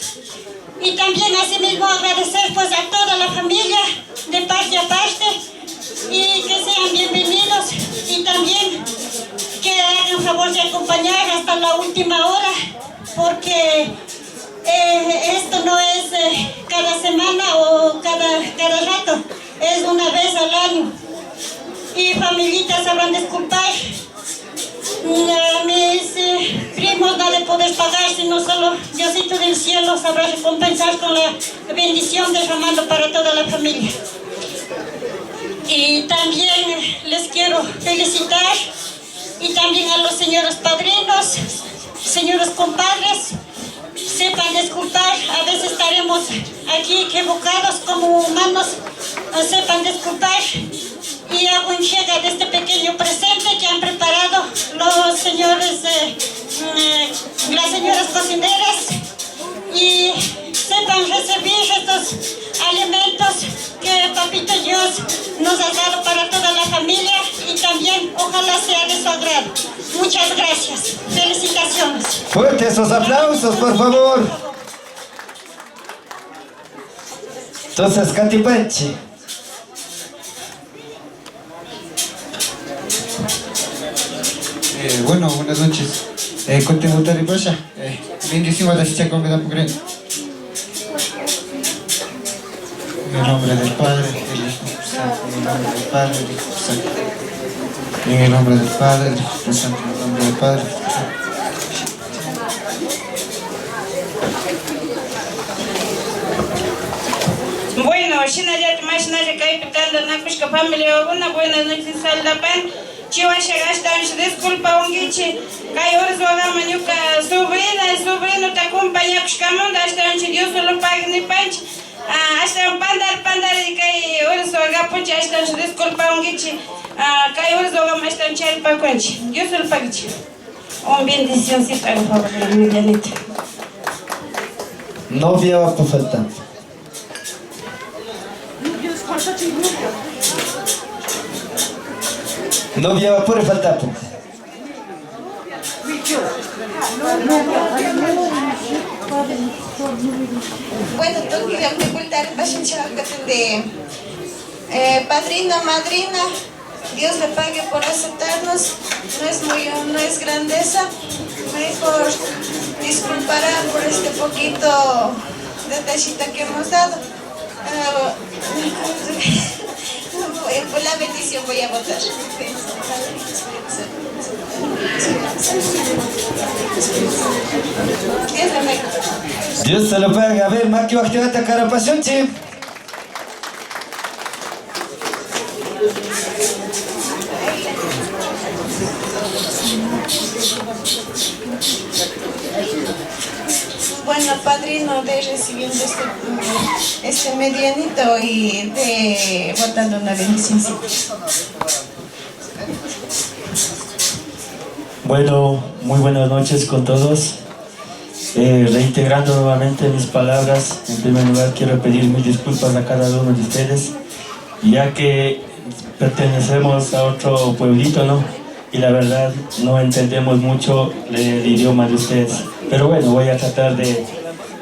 Y también asimismo agradecer pues a toda la familia de parte a parte y que sean bienvenidos y también que hagan favor de acompañar hasta la última hora, porque esto no es cada semana o cada rato, es una vez al año. Y familitas sabrán disculpar, a mis primos no de poder pagar, sino solo Diosito del cielo sabrá recompensar con la bendición derramando para toda la familia. Y también les quiero felicitar y también a los señores padrinos, señores compadres, sepan disculpar, a veces estaremos aquí equivocados como humanos, sepan disculpar. Y hago entrega de este pequeño presente que han preparado los señores, las señoras cocineras, y sepan recibir estos alimentos que Papito Dios nos ha dado para toda la familia y también ojalá sea de su agrado. Muchas gracias. Felicitaciones. Fuertes esos aplausos, por favor. Entonces, Katy Panchi. Bueno, buenas noches. Conte Pasha. Bendición a la chicha con Veda Pugren. En el nombre del Padre, del Hijo y del Santo. En el nombre del Padre, del Hijo y del Santo. En el nombre del Padre, del Hijo y del Santo. En el nombre del Padre, del Hijo y del Santo. Bueno, shinallata mashinalla kaypi tantanakushka familiakuna, buenas noches saldapan. Chiwasha ashtawanshi disculpa unkichi kay Urzuagama ñuka sobrina, sobrinota acompañakushkamanta ashtawanshi Dios solo pague nipanchi. Ashtawan pandar pandar kay Urzuagapunchi ashtawanshi disculpa unkichi. Kay Urzuagama ashtawan charipakunchi. Dios solo paguechi. Un bendicioncito al favor de Emilianita. Novia va por falta. Novia va por falta. Bueno, tú quieres ocultar el de padrino, madrina, Dios le pague por aceptarnos, no es grandeza, mejor disculpará por este poquito detallito que hemos dado. Por la bendición voy a votar. Dios le pague. Dios se lo pague. A ver, Maki, activate carapashunchi. Bueno, padrino, de recibiendo este medianito y de botando una bendición. Bueno, muy buenas noches con todos. Reintegrando nuevamente mis palabras, en primer lugar quiero pedir mis disculpas a cada uno de ustedes. Ya que pertenecemos a otro pueblito, ¿no? Y la verdad no entendemos mucho el idioma de ustedes. Pero bueno, voy a tratar de,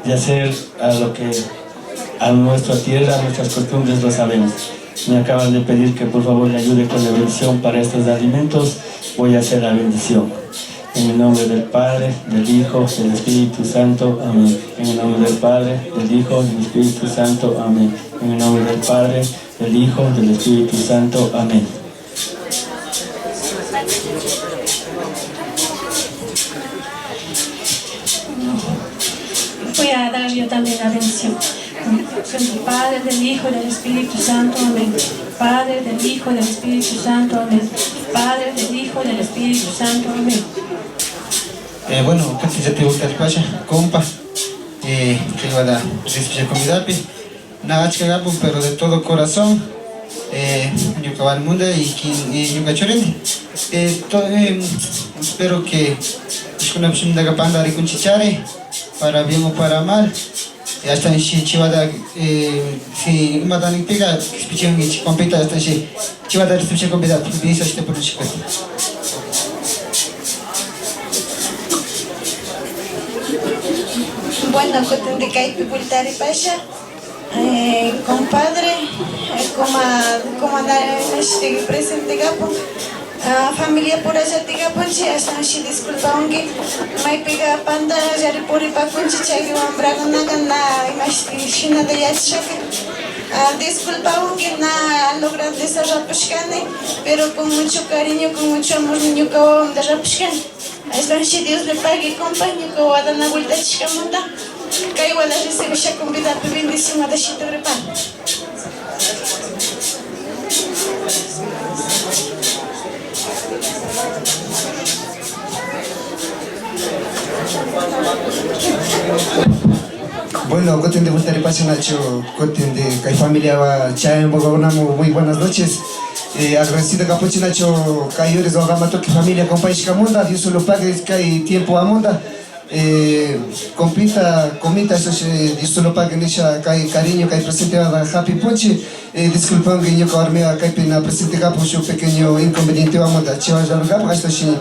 de hacer a lo que a nuestra tierra, a nuestras costumbres lo sabemos. Me acaban de pedir que por favor le ayude con la bendición para estos alimentos. Voy a hacer la bendición. En el nombre del Padre, del Hijo, del Espíritu Santo. Amén. En el nombre del Padre, del Hijo, del Espíritu Santo. Amén. En el nombre del Padre, del Hijo, del Espíritu Santo. Amén. Voy a dar yo también la bendición. Del Padre, del Hijo y del Espíritu Santo. Amén. Padre, del Hijo y del Espíritu Santo. Amén. Padre, del Hijo y del Espíritu Santo. Amén. Bueno, casi ya te gusta el pasha, compa. Que va a recibir comida, pi. Nada, chica, pero de todo corazón. Ñuka mundo y ñuka chorindi. Espero que kuna pshimdaga panda rikunchichari para bien o para mal. Hasta en chivada si imatan piga pichun y compita hasta si chivada recepción compita bisa este por chico. Bueno, kutin kaypi pultaripasha. Compadre, como andar presente gapo. Familia por allá tigapunchi, hasta si disculpaunki, maypiga panda yaripuripakunchi chay wambrakunaqa na imashinata yachashaka. Disculpaunki na lo grandeza rapushkani, pero con mucho cariño, con mucho amor ñuka wawamta rapushkani. Ashtawanshi Dios le pague compa, ñuka wawata na vueltachishkamanta, kay wata recibisha convidapi bendición watashituripan. Bueno, Coten de Vuelta Nacho, Coten de Kai Familia Chaen Bogonamo, muy buenas noches. Agradecido Capuchi Nacho, Cayores Ogama Toque Familia, compa Munda, Dios lo pague, Kai tiempo amunda. Compita, comita, eso Dios lo pague, Nisha, Kai cariño, Kai presente a Happy Punchi. Disculpan que yo armea Kai pena presente Capu, un pequeño inconveniente vamos a Chihuahua, Gapo, esto sí.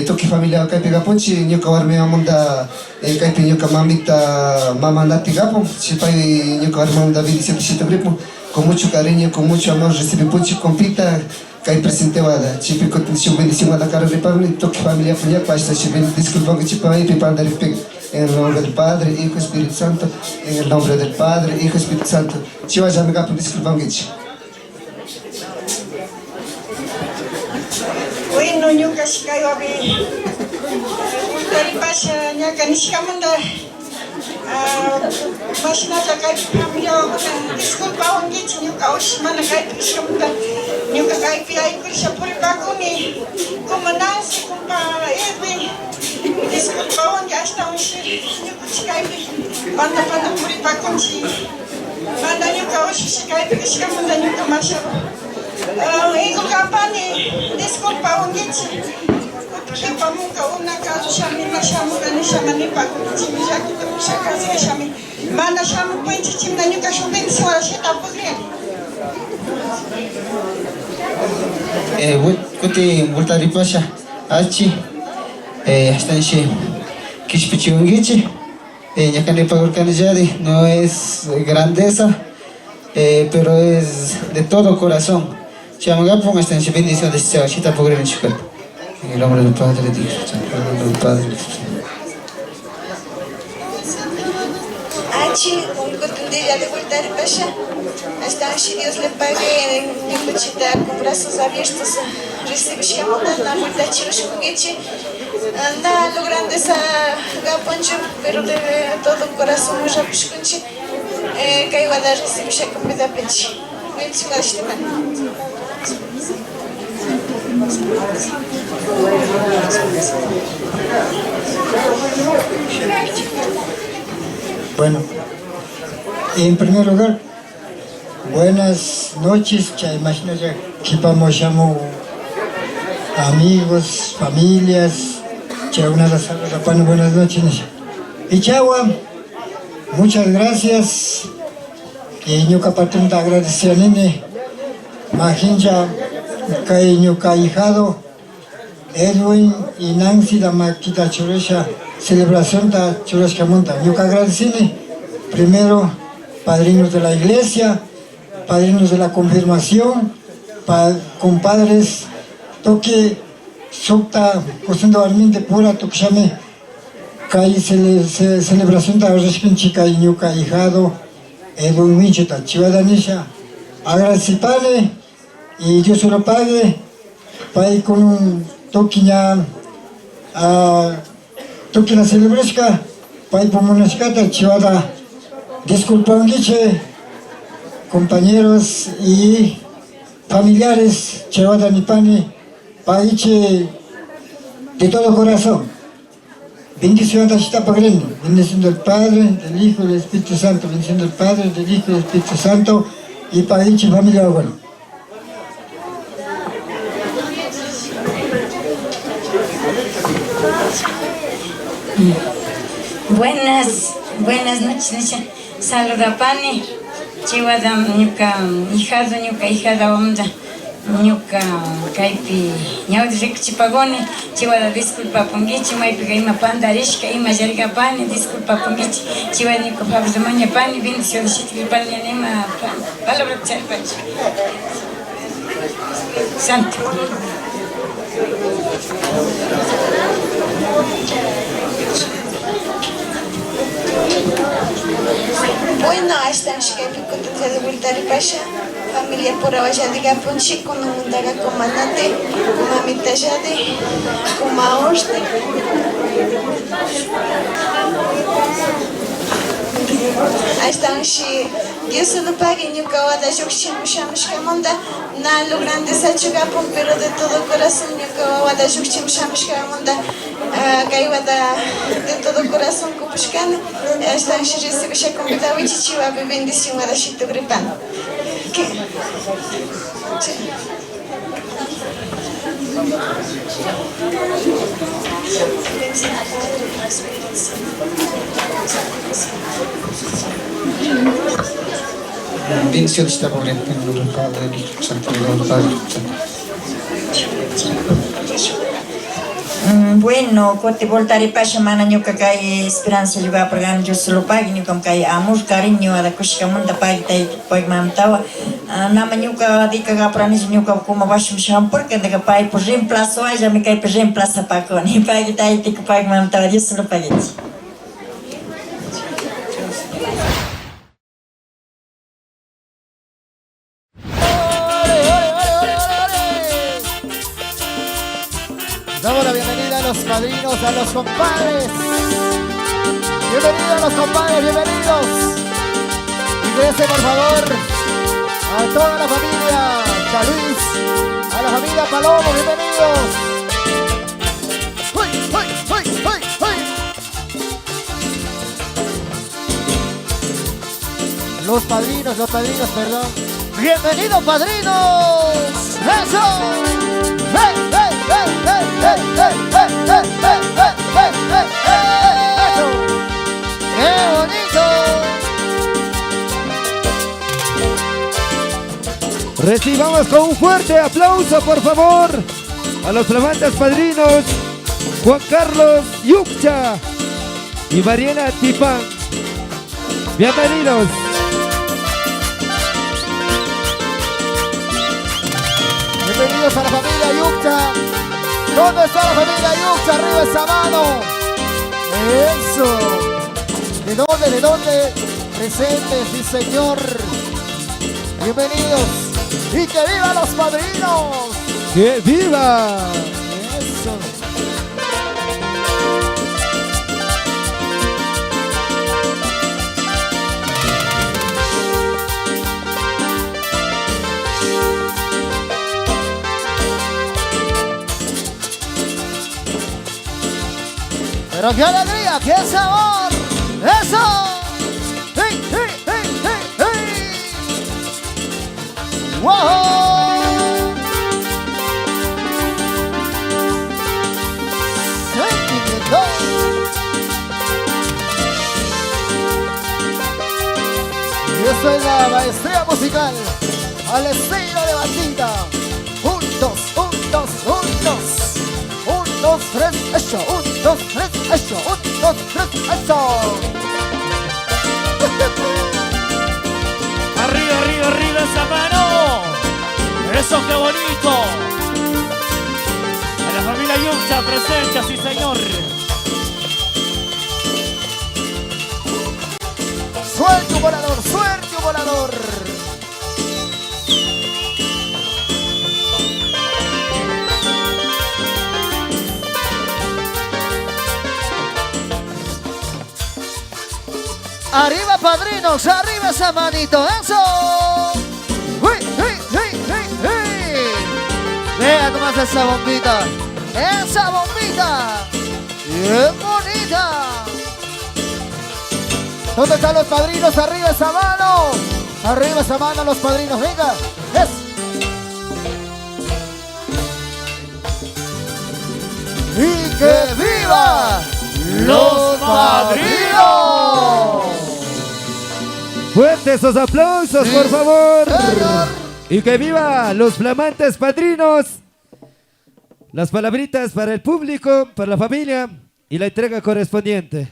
Toki familia kaypi kapunchik ñuka warmimanta kaypi ñuka mamita mama Nati kapun pay ñuka warmimanta bendición shitapripu con mucho cariño, con mucho amor recibe punchik compita kay presente wada chipi kutin shuk bendición wada karuripagni toki familia puñapa hasta disculpan chipaypi pandaripik. En el nombre del Padre, Hijo, Espíritu Santo. En el nombre del Padre, Hijo, Espíritu Santo. Chihuahua kapun disculpankichik. Bueno, ñuka shikaywapi taripasha ñaka nishkamanta mashinalla kaypi familiawakuna disculpawankichik ñuka ushi mana kaypi kashkamanta ñuka kaypi aykurisha puripakuni kuma Nancy, kumpa Edwin disculpawanki ashtawan ñukanchik kaypi panda panda puripakunchik mana ñuka ushishi kaypi kashkamanta ñuka mashawa Igor Campani, disculpawankichik qhipamunqa una kasushami ima shamuka nishamanipa chimi llakita pushakasishami mana shamupunchik chimna ñuka shuk bendición shitapukrini. Kuti vueltaripasha achi hasta kishpichiwankichik ñakanipagurkanilladi no es grandeza pero es de todo corazón. Chamagapun hasta en bendición de shitapukrini chico. En el nombre del Padre, del Hijo, en el nombre del Padre, del Hijo. Achi, un cotundilla de vuelta hasta si Dios le pague en ñukuchita con brazos abiertos recibishkamanta na vuelta chirushkunkichik na lo grandeza gaponchu pero de todo corazón rapushkunchik kay wada recibisha convidapenchik bendición Bueno, en primer lugar, buenas noches, imagínate que amigos, familias, buenas noches. Y chagua, muchas gracias. Y ñuka patunta agradecer nene, Majincha kay ñuka ahijado Edwin y Nancy da makita churasha celebración ta churashkamanta. Ñuka agradecini primero padrinos de la iglesia, padrinos de la confirmación, compadres, toque sukta kusunda warminte pura tukshami kay celebración ta rashkinchik kay ñuka ahijado Edwin Winchuta chiwadanisha agradecipani y Dios se lo pague pay con un toque ña toque la celebrashka pay pumunashkata chiwada disculpanguiche compañeros y familiares chiwada nipani paguiche de todo corazón. Bendición bendición del Padre, del Hijo y del Espíritu Santo, bendición del Padre, del Hijo y del Espíritu Santo, y paguiche familia bueno. Buenas, buenas noches, nisha. Saludapani, chiwada ñuka hijado, ñuka hijada onda, ñuka kaypi ñawdi rikuchipaguni, chiwada disculpa punguichi, maypiqa ima pandarishka, ima llargapani, disculpa punguichi, chiwada ñuka favor mañapani, bendición shitikpani, ima palabra charpachi. Santo. Bueno, ashtan shkaypi kutin vueltaripasha familia pura walladiga punchik kunamundaga kumanate kumamitalladi kumaoshte ashtanshi Dios lo pague ñuka wada llukshimushamushkamanta na lo grande sachugapun pero de todo corazón ñuka wawata llukshimushamushkamanta kay wata de todo corazón kupushkani ashtanshi recibisha convidawichi chiwapi bendición wada shitukripani. Bendición está por en nombre del Padre, del Hijo, del Santo, del Padre, del Santo. Bueno, kuti voltaripasha mana ñuka kay esperanza yugapurgani Dios lo pague ñukam kay amor cariño ada kushkamanta pague tayta pague mamtawa nama ñuka dikagapuranichu ñuka kuma washim shampurka daga paypa reemplazo allami kaypi reemplazapakuni pague taytika pague mamtawa Dios lo paguechi. Damos la bienvenida a los padrinos, a los compadres. Bienvenidos a los compadres, bienvenidos. Ingresen por favor a toda la familia Chaluis, a la familia Palomo, bienvenidos. ¡Uy, uy, uy, uy, uy! Los padrinos, perdón. ¡Bienvenidos, padrinos! ¡Eso! ¡Hey, hey, hey, hey, hey, hey, hey, hey, hey, hey, hey, hey, hey! ¡Eso! ¡Qué bonito! Recibamos con un fuerte aplauso, por favor, a los flamantes padrinos Juan Carlos Yuccha y Mariela Tipán. Bienvenidos. Bienvenidos a la familia Yuccha. ¿Dónde está la familia Yuccha? Arriba esa mano. Eso. ¿De dónde? ¿De dónde? Presentes, sí señor. Bienvenidos. Y que vivan los padrinos. ¡Que viva! Eso. Pero qué alegría, qué sabor. Eso. ¡Hey, hey, hey, hey, hey! ¡Wow! Sentimiento. Y eso es la maestría musical Al estilo de bandita. Un, dos, un, dos, un, dos. Un, dos, tres, eso. Un, dos, tres, eso. Un, dos, tres, eso. Arriba, arriba, arriba esa mano. Eso, qué bonito. A la familia Yuncha presente, sí señor. Suerte un volador, suerte un volador. Arriba padrinos, arriba esa manito, eso. ¡Uy, uy, uy, uy, uy! Vea nomás esa bombita, esa bombita, bien bonita. ¿Dónde están los padrinos? Arriba esa mano. Arriba esa mano los padrinos, venga. Es. ¡Y que viva los padrinos! Fuertes esos aplausos, por favor. Señor. Y que viva los flamantes padrinos. Las palabritas para el público, para la familia y la entrega correspondiente.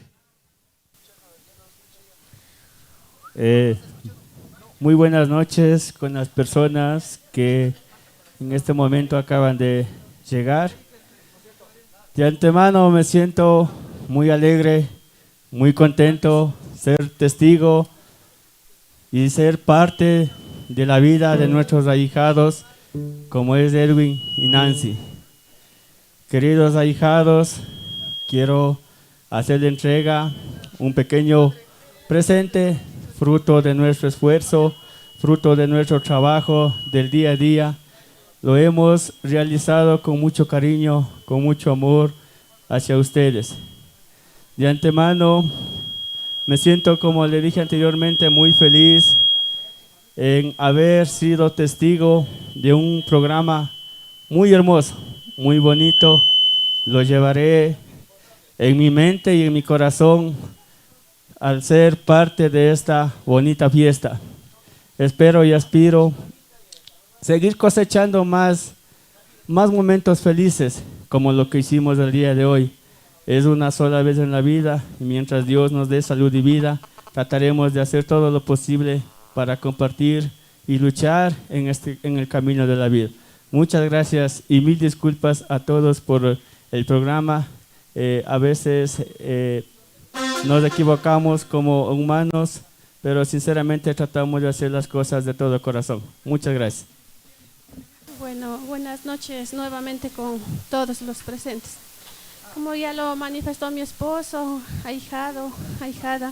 Muy buenas noches con las personas que en este momento acaban de llegar. De antemano me siento muy alegre, muy contento ser testigo y ser parte de la vida de nuestros ahijados, como es Edwin y Nancy. Queridos ahijados, quiero hacer la entrega un pequeño presente, fruto de nuestro esfuerzo, fruto de nuestro trabajo del día a día. Lo hemos realizado con mucho cariño, con mucho amor hacia ustedes. De antemano, me siento, como le dije anteriormente, muy feliz en haber sido testigo de un programa muy hermoso, muy bonito. Lo llevaré en mi mente y en mi corazón al ser parte de esta bonita fiesta. Espero y aspiro seguir cosechando más momentos felices como lo que hicimos el día de hoy. Es una sola vez en la vida y mientras Dios nos dé salud y vida, trataremos de hacer todo lo posible para compartir y luchar en el camino de la vida. Muchas gracias y mil disculpas a todos por el programa. A veces nos equivocamos como humanos, pero sinceramente tratamos de hacer las cosas de todo corazón. Muchas gracias. Buenas noches nuevamente con todos los presentes. Como ya lo manifestó mi esposo, ahijado, ahijada,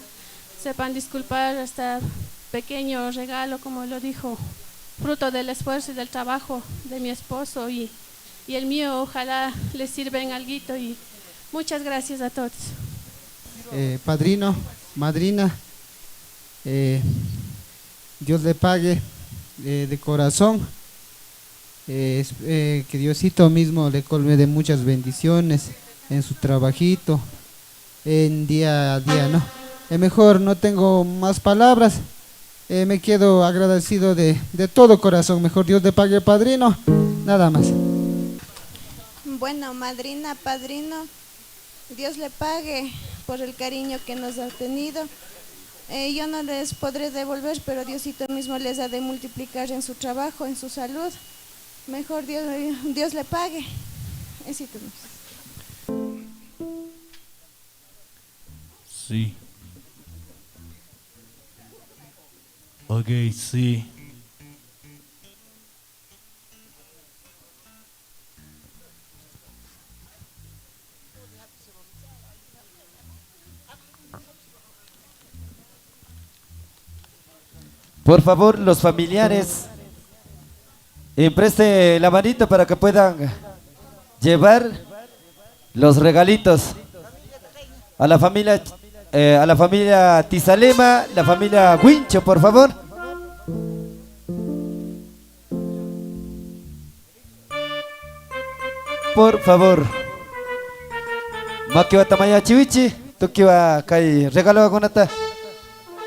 sepan disculpar este pequeño regalo, como lo dijo, fruto del esfuerzo y del trabajo de mi esposo y el mío, ojalá les sirva en alguito y muchas gracias a todos. Padrino, madrina, Dios le pague de corazón. Que Diosito mismo le colme de muchas bendiciones en su trabajito, en día a día, ¿no? Mejor no tengo más palabras, me quedo agradecido de todo corazón. Mejor Dios le pague, padrino, nada más. Madrina, padrino, Dios le pague por el cariño que nos ha tenido. Yo no les podré devolver, pero Diosito mismo les ha de multiplicar en su trabajo, en su salud. Mejor Dios le pague. Éxito. Sí. Ok, sí. Por favor, los familiares, preste la manito para que puedan llevar los regalitos a la familia Tizalema, la familia Huincho, por favor. Por favor. Makiwa tamaya chiwichi, tukiwa kai regalo agunata.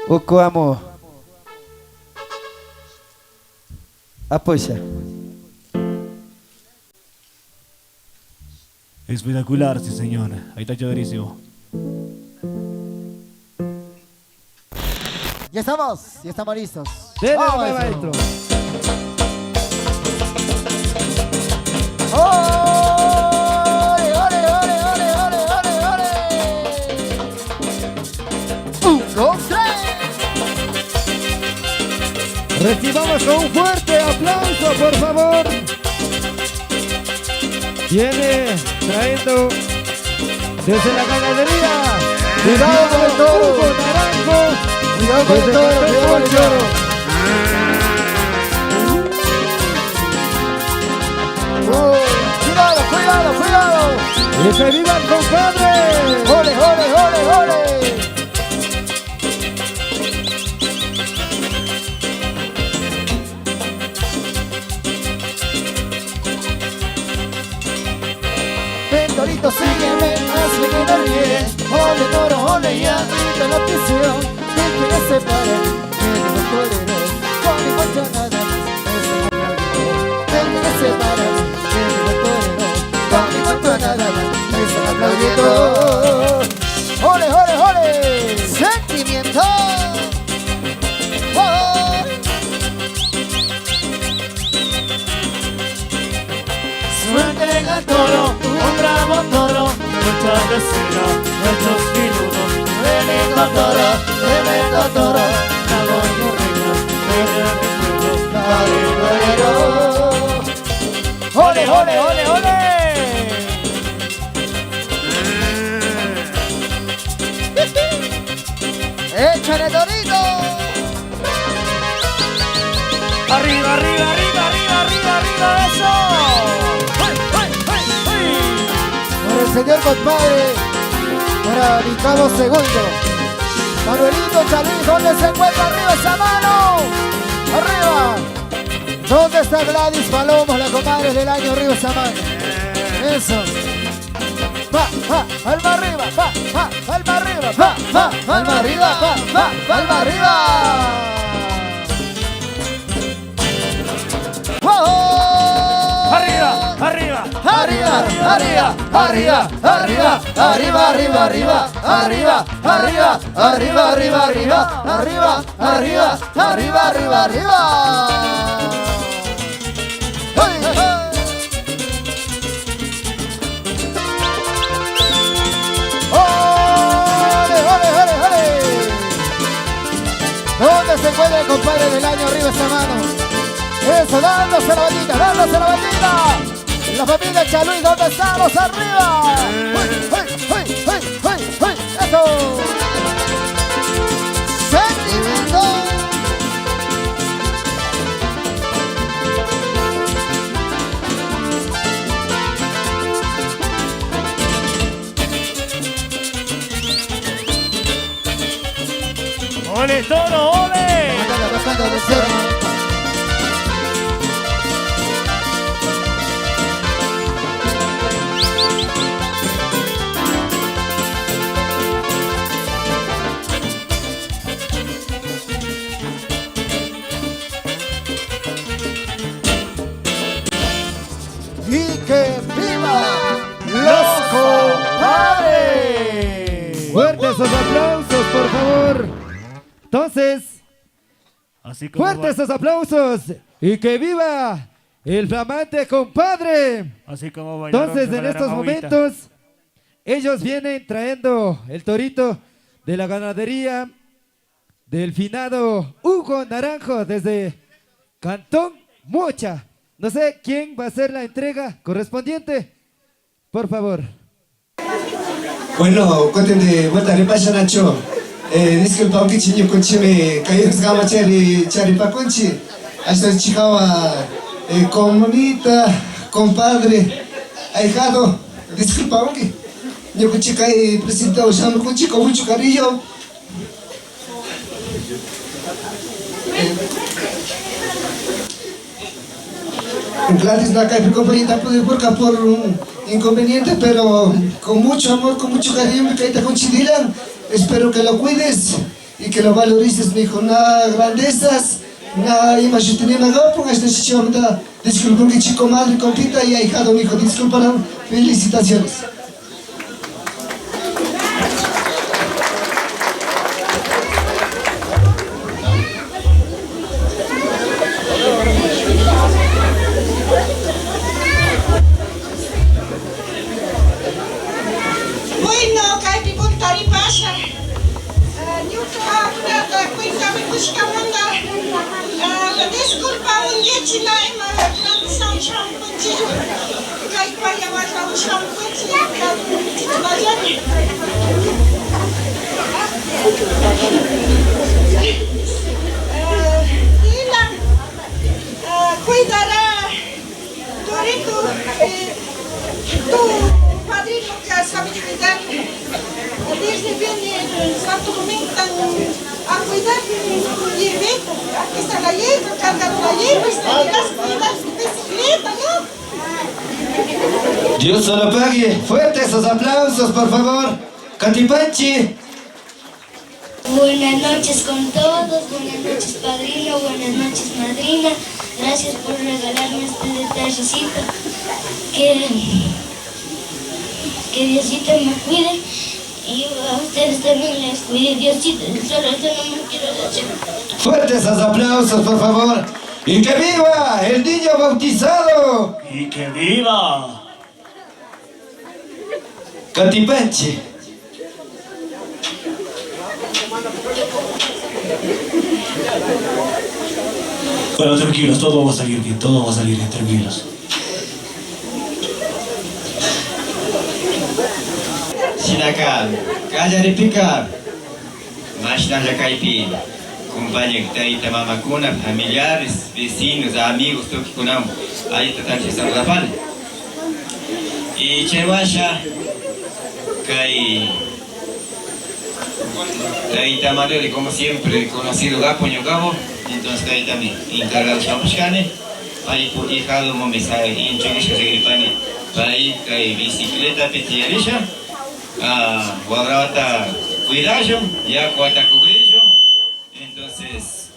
Ukuamo. Apoya. Espectacular, sí señor. Ahí está chéverísimo. Ya estamos, ya estamos listos. Dele, Vamos, maestro. ¡Ole, ole, ole, ole, ole, ole, ole! ¡Un, dos, tres! Recibamos con un fuerte aplauso, por favor. Viene trayendo desde la ganadería. Cuidado con el toro. Hugo Naranjo. Cuidado con el Desde toro, Cantón cuidado con el Mocha. toro. Uy, ¡Cuidado, cuidado, cuidado! ¡Y que viva el compadre! ¡Ole, ole, ole, ole! Ven, torito, sígueme, hazme quedar bien. Ole, toro, ole, ya, grita la prisión. Ven que no se pare, que digo torero. Con mi concha nada más, eso no me olvidó. Ven que no se pare, que digo torero. Con mi concha nada más, eso no aplaudiendo. ¡Ole, ole, ole! ¡Sentimiento! ¡Oh! Suelten al toro, un bravo toro, mucha vecina, muchos filudos. Tremendo toro, tremendo toro, La voy reina, reina de mi pueblo, la torero. ¡Ole, ole, ole, ole! ¡Échale, torito! ¡Arriba, arriba, arriba, arriba, arriba, arriba! ¡Eso! ¡Ay, ay, ay, ay! Por el señor compadre, para mi cabo segundo. Manuelito Chalí, ¿dónde se encuentra? ¡Arriba esa mano! ¡Arriba! ¿Dónde está Gladys Palomos, la comadre del año? Arriba esa mano. Eso. Pa, pa, palma arriba, pa, pa, palma arriba, pa, pa, palma arriba, pa, pa, palma arriba. ¡Oh! ¡Arriba, arriba! Arriba, arriba, arriba, arriba, arriba, arriba, arriba, arriba, arriba, arriba, arriba, arriba, arriba, arriba, arriba, arriba, arriba. ¡Hey, hey! ¡Ole, ole, ole, ole! ¿Dónde se encuentra el compadre del año? Arriba esa mano. Eso, dándose la bandita, dándose la bandita. La familia Chaluí, ¿dónde estamos? ¡Arriba! ¡Uy, uy, uy, uy, uy, uy! ¡Eso! ¡Sentimiento! ¡Ole, toro, ole! ¡Y que viva los compadres! Fuertes esos aplausos, por favor. Entonces, Así como fuertes esos aplausos y que viva el flamante compadre. Así como bailaron, Entonces, se en bailarán estos ahorita. momentos, ellos vienen trayendo el torito de la ganadería del finado Hugo Naranjo desde Cantón Mocha. No sé quién va a hacer la entrega correspondiente. Por favor. Bueno, cuenten de vuelta ripasha Nacho. Disculpa unkichi ñukunchimi kayusqama chari charipakunchi. Ashta chikawa comunita, compadre, ahijado, disculpa unki. Ñukunchi kay presentado shamukunchi con mucho cariño. Gladys Nakay, compañita, pude por un inconveniente, pero con mucho amor, con mucho cariño, mi caíta con Chidilan. Espero que lo cuides y que lo valorices, mi hijo. Nada, grandezas. Na ima shutinima gapun hasta chichimamanta disculpunkichik comadre, compita y ahijado mijo, disculparán. Felicitaciones. Bueno, kaypi puntaripasha. Ñuka kunata cuentami kushkamanta. Disculpa unkichi na ima tradición shampunchi. Kay payawata shampunchi chichimallani. Dylan cuidará Torito, tu padrino que sabe cuidar. Desde viene Santo Domingo a cuidar tu hierbito. Aquí está la hierba, cargando la hierba, está cuidar su bicicleta, ¿no? Dios se lo pague. Fuertes esos aplausos, por favor. Catipanchi. Buenas noches con todos, buenas noches padrino, buenas noches madrina. Gracias por regalarme este detallecito. Que Diosito me cuide y a ustedes también les cuide Diosito. Solo eso no me quiero decir. Fuertes esos aplausos, por favor. ¡Y que viva el niño bautizado! ¡Y que viva! Catipanchi. Bueno, tranquilos, todo va a salir bien, todo va a salir bien, tranquilos. Shinaka, kallaripika, mashnalla kaypi, compañero, tayta, mamakuna, familiares, vecinos, amigos, tukikunam, allita tanchi saludapani. Y chaywasha, kay tayta Manuel, como siempre, conocido gapo ñuqapo, entonces tayta mi encargado shamushkani, paypu hijado mami inchukishka rigripani, pay kay bicicletapi tiyarisha, wawrawata cuidashun, yakuwata kukrishun, entonces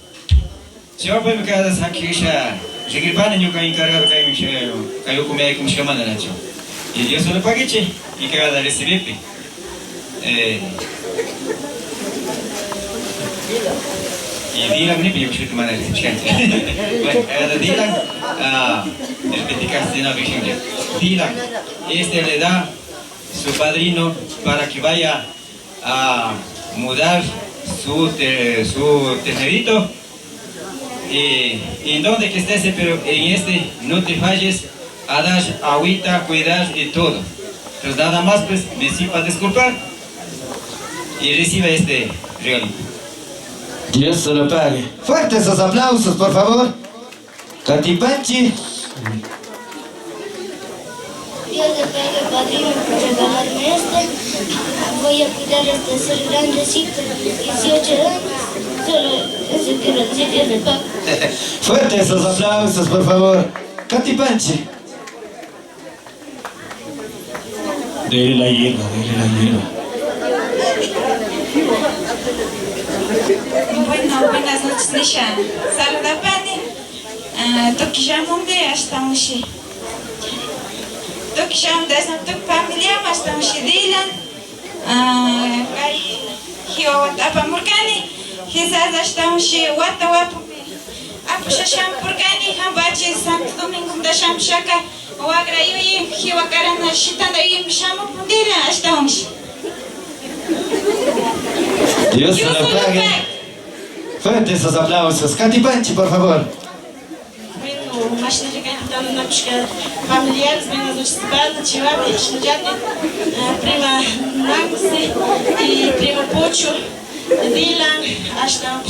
chaypimi cada sakisha rigripani ñuka encargado kaymi kay ukumi aykushkamanta nachu. Y Dios se lo paguichi y cada recibirte. Y Dylan, ni yo creo que mana recibir. Bueno, Dylan, el peticaste no Dylan, este le da su padrino para que vaya a mudar su ternerito. Y en donde que estés, pero en este no te falles a dar agüita, cuidar y todo. Entonces nada más pues me sepa disculpar y reciba este regalito. Dios se lo pague. Fuertes esos aplausos, por favor. Catipanchi. Dios le pague, padrino, por regalarme este. Voy a cuidar hasta ser grandecito, 18 años. Solo eso quiero decir, Dios le pague. Fuertes esos aplausos, por favor. Catipanchi. Dele la hierba, dele la hierba. Bueno, buenas noches, Nisha. Saludapani. Tukishamunde hasta mushi. Tukishamunde hasta tuk familia hasta mushi Dylan. Kay hiwawata apamurkani. Quizás hasta mushi wata wapupi. Apushashampurkani hambachi Santo Domingo dashamshaka. Wagra yuyi hiwakarana shitanda yuyim shamupundila hasta mushi. Dios se lo pague. Fuertes esos aplausos. Catipanchi, por favor. Bueno, familiares, buenas noches, Chihuahua, prima Nancy y primo Pocho, Dylan, hasta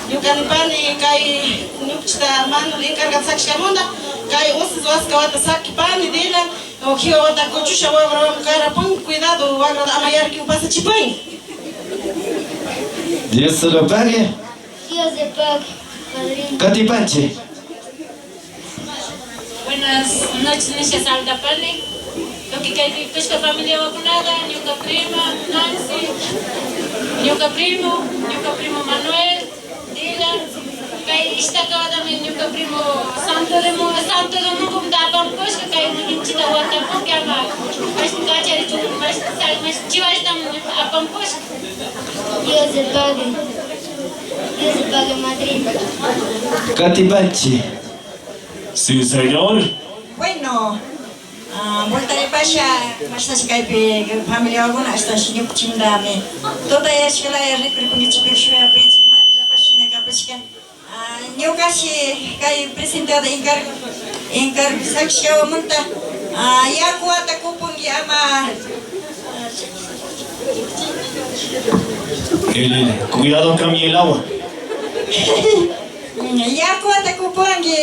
ñukanipani kay ñukchita Manuel encargado sakishkamunda kay usis waska wata sakipani Dylan hiwa wata kuchusha wagra karapun cuidado wagra ama yarki pasachipay. Dios se lo pague. Dios le pague, padrino. Catipanchi. Buenas noches, Nisha Saldapani. Lo que kay tushka familia vacunada, ñuka prima Nancy, ñuka primo Manuel, Dylan, kay ishtaka Chiwashtam apampushka. Dios le pague. Dios le pague, madrina. Katipanchi. Sí, señor. Bueno, voltaripasha mashnashi kaypi familiawakuna ashtashi ñukuchimundami tutayashkalaya rikuripunkichik shuyapichik imatilapash shina kapashka. Ñukashi kay presentada encargo encargo sakishkawamunta yakuwata kupunki ama. Cuidado, cambia el agua. Yakuwata kupunki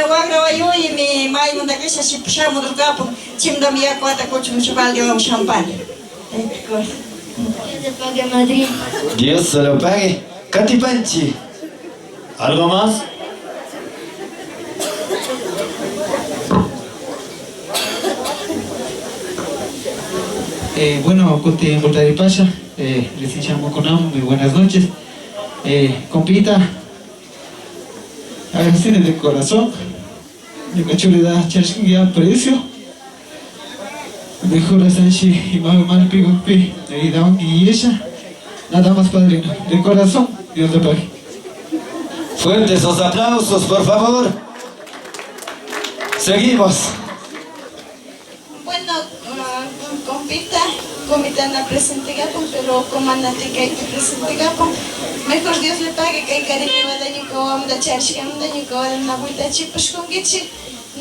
wagra wayuymi maymanta kasha shamudurkapun chimdami yakuwata kuchun shuk baldewan shampani. Dios le pague, madrina. Dios se lo pague. Katipanchi. ¿Algo más? Bueno, Kuti Voltaripasha, les llamo con muy buenas noches. Compita, agradecerles de corazón. Mi cachulidad, ya precio. Mejor Sanchi y mal pigopi, y y ella. Nada más, padrino. De corazón, Dios le pague. Fuertes los aplausos, por favor. Seguimos. Bueno, compita, compita na presente gapon, pero comandante que hay presente gapon. Mejor Dios le pague que hay cariño daño ko amda charshka daño ko na vuelta chipush kungichi.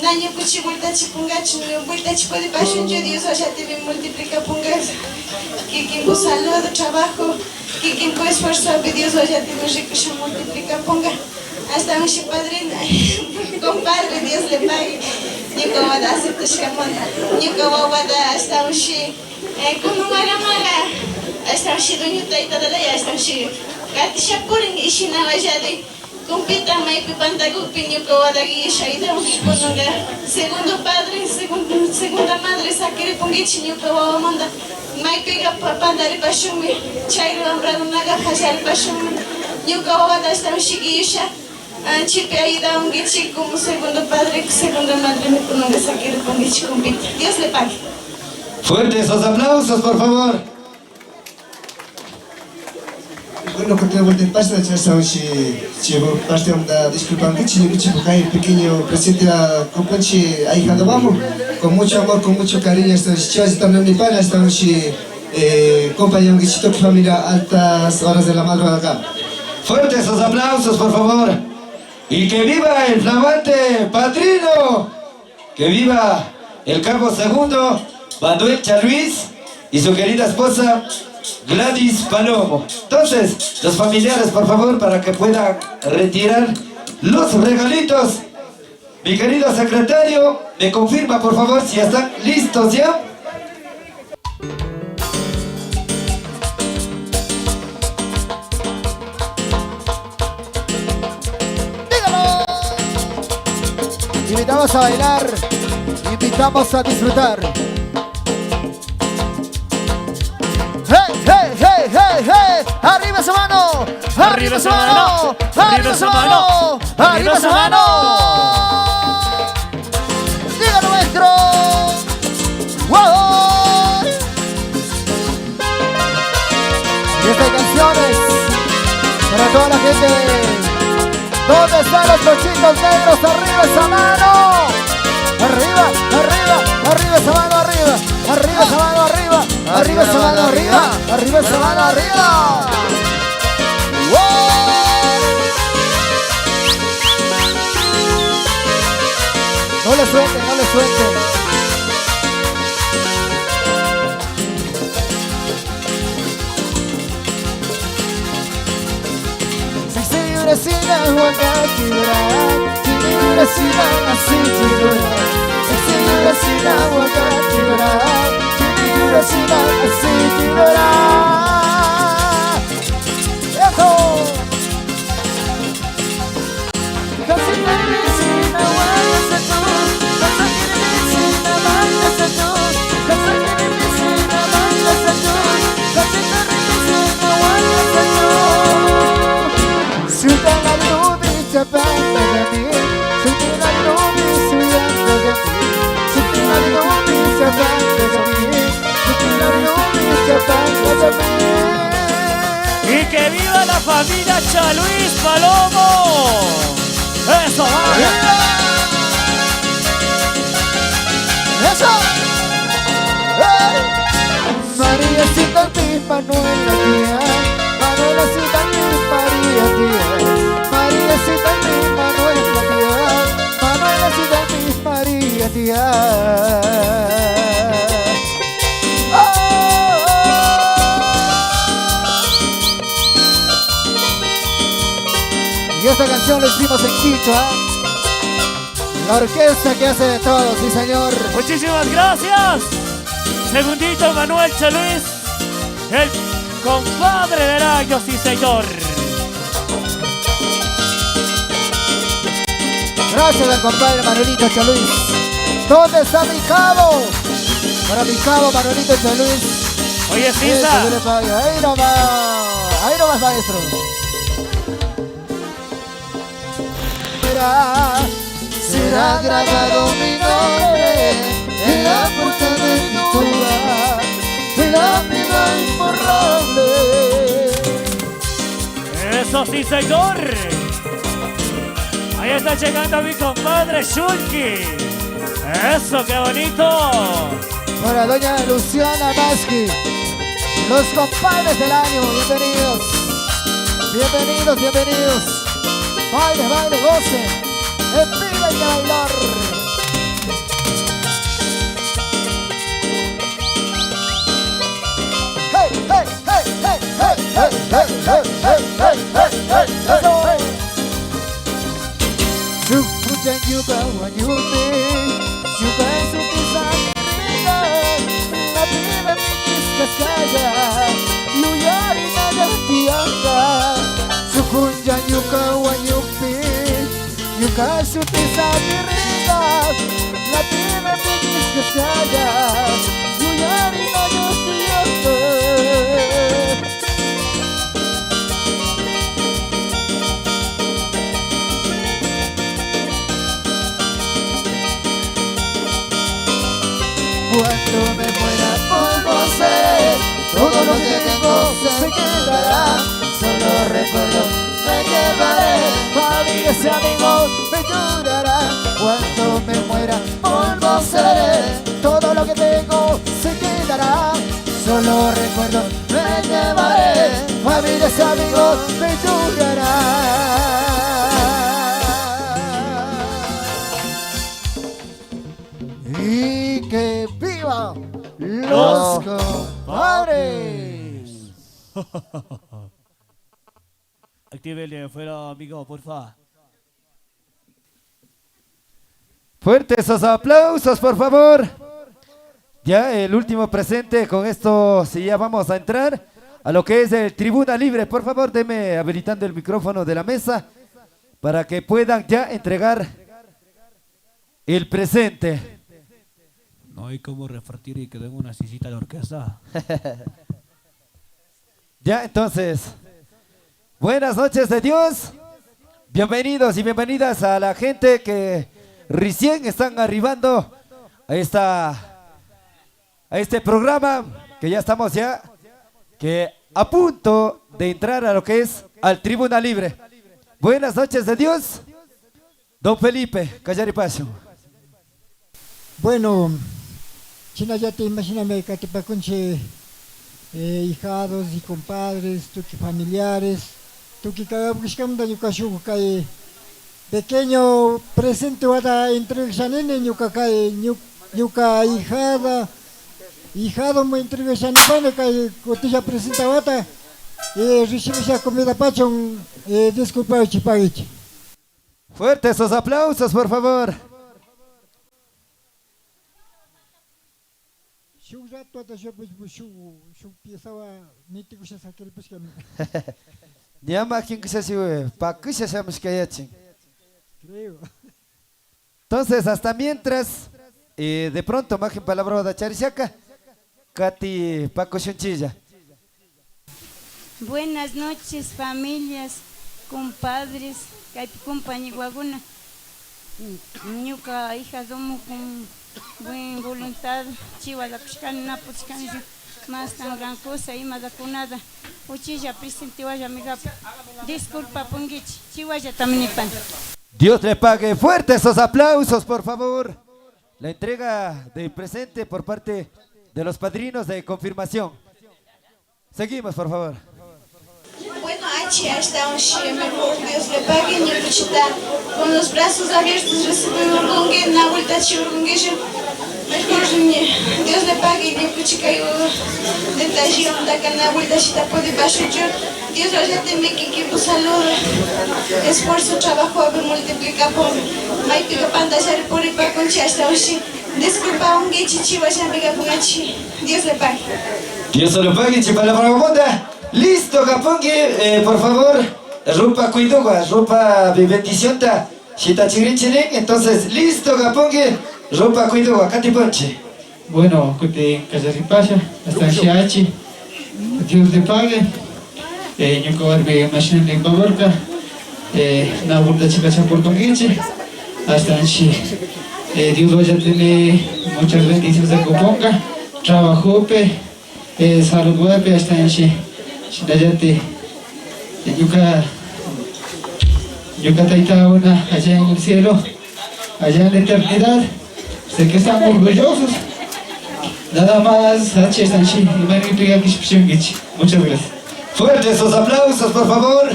Naño kuchi vuelta chipungachi, vuelta chipuede pashuncho Dios allá te multiplica pungas. Kikin salud, trabajo, kikin esfuerzo, Dios allá te rico multiplica punga. Hasta un padrino, compadre, Dios le pague. Ñuka wada aceptashkamanta, ñuka wawada hasta un shi, kunumara hasta un shi duño taytadalaya hasta un shi katishapurin ishinawalladi. Compita maypi pantakupi ñuka wada guishayta kununga segundo padre, segunda madre sakiripunkichi ñuka wawamanta maypiqa pantaripashunmi chay wamrakunaqa qallaripashunmi ñuka wawata hasta un shi guisha. Chipi ayudawankichik como segundo padre, segunda madre me kununga sakiripunkichik compita. Dios le pague. Fuertes los aplausos, por favor. Bueno, que te vuelta pasa, si parte onda disculpankichi, ñukuchi pequeño presente a companchi ahijado vamos, con mucho amor, con mucho cariño, estamos chivas también mi pana, estamos compañero familia altas horas de la madrugada acá. Fuertes los aplausos, por favor. Y que viva el flamante padrino, que viva el cabo segundo, Manuel Chaluis y su querida esposa Gladys Palomo. Entonces, los familiares, por favor, para que puedan retirar los regalitos. Mi querido secretario, me confirma, por favor, si están listos ya. Invitamos a bailar, invitamos a disfrutar. ¡Hey, hey, hey, hey, hey! ¡Arriba su mano! ¡Arriba su mano! ¡Arriba su mano! ¡Arriba su mano! ¡Dígalo, maestro! ¡Wow! Y estas canciones para toda la gente. ¿Dónde están los cochitos negros? ¡Arriba esa mano! ¡Arriba, arriba, arriba esa mano, arriba! ¡Arriba esa mano, arriba! ¡Arriba esa mano, arriba! ¡Arriba esa mano, arriba! ¡Wow! No le suelten, no le suelten. ¡Que viva la familia Chaluis Palomo! ¡Eso va! ¡Eso! ¡Ey! María cita mi Manuela tía, Manuela cita mi María tía, María cita mi Manuela tía, Manuela cita mi María tía. Y esta canción la hicimos en Quichua. La orquesta que hace de todo, sí señor. Muchísimas gracias. Segundito Manuel Chaluis, el compadre del año, sí señor. Gracias al compadre Manuelito Chaluis. ¿Dónde está mi cabo? Para mi cabo Manuelito Chaluis. Oye, Cisa. Ahí nomás. Ahí nomás, maestro. Será grabado mi nombre en la puerta de mi tumba, en la piedra imborrable. Eso sí, señor. Ahí está llegando mi compadre Shulky. Eso, qué bonito. Para doña Luciana Maschi, los compadres del año, bienvenidos. Bienvenidos, bienvenidos. Baile, baile, goce. En vivo hay que bailar. Hey, hey, hey, hey, hey, hey, hey, hey, hey, hey, hey, hey, hey. Supuchan yuka wanyupi, yuka sutisakiriga, la vida miniscaskaya, yuyari nayatianga. Sukunjan yuka wanyupi, yuka sutisakiriga, la vida miniscaskaya, yuyari nayatianga. Cuando me muera polvo seré, todo lo que tengo se quedará. Solo recuerdo me llevaré, familias y amigos me llorarán. Cuando me muera polvo seré, todo lo que tengo se quedará. Solo recuerdo me llevaré, familias y amigos me llorarán. Y que viva los compadres. Active el de afuera, amigo, porfa. Fuertes esos aplausos, por favor. Ya el último presente, con esto sí ya vamos a entrar a lo que es el Tribuna Libre. Por favor, deme habilitando el micrófono de la mesa para que puedan ya entregar el presente. No hay como repartir y que den una sisita de orquesta. Ya, entonces, buenas noches de Dios. Bienvenidos y bienvenidas a la gente que recién están arribando a este programa, que ya estamos ya, que a punto de entrar a lo que es al Tribuna Libre. Buenas noches de Dios. Don Felipe Callaripacho. Bueno, China ya te imagíname que te pacunche hijados y compadres, tuki familiares, tuki kagabukishkamanta ñuka shuk kay pequeño presente wata entregashanini ñuka kay ñuka hijada, hijado me entregashanipani kay kutilla presente wata recibisha comida pachon, disculpa chipagichi. Fuertes esos aplausos, por favor. Entonces, hasta mientras, de pronto, majen palabra de Charishaka, Katy Paco Shunchilla. Buenas noches, familias, compadres, compañeros. Ñuka hija domo con buena voluntad, chiva la pushkan, na pushkan, Mas tan gran cosa imada kunada uchilla presentiwalla migapa. Disculpa pungichi, chiwalla taminipan. Dios le pague. Fuerte esos aplausos, por favor. La entrega de presente por parte de los padrinos de confirmación. Seguimos, por favor. Bueno, H hasta un mejor Dios le pague, ñukuchita con los brazos abiertos recibe urgungue, na vuelta chi urgungue, mejor Dios le pague, ñukuchika detalle onda na vuelta chita puede bashucho, Dios vaya te me que salud, esfuerzo, trabajo, a multiplica por maipiga panda shari puri pa conchi hasta un disculpa un chichi vaya amiga pungachi, Dios le pague. Dios se lo pague, chipala para Listo, Gapongi, por favor, rupa cuidugua, rupa bendición ta, shita chigrinchilín, entonces, listo, Gapongi, rupa cuidugua, catiponche. Bueno, kuti kallaripasha, hasta Shiachi, Dios le pague, ñuka warmi mashina pavorka, na burda chica chapurtunguichi, hasta shi, Dios vaya a tener muchas bendiciones de Coponga, trabajope, salud guape, hasta shi, shinallate, ñuka, ñuka taita una allá en el cielo, allá en la eternidad, sé que están orgullosos. Nada más, H. Sanchi, y Muchas gracias. Fuertes esos aplausos, por favor.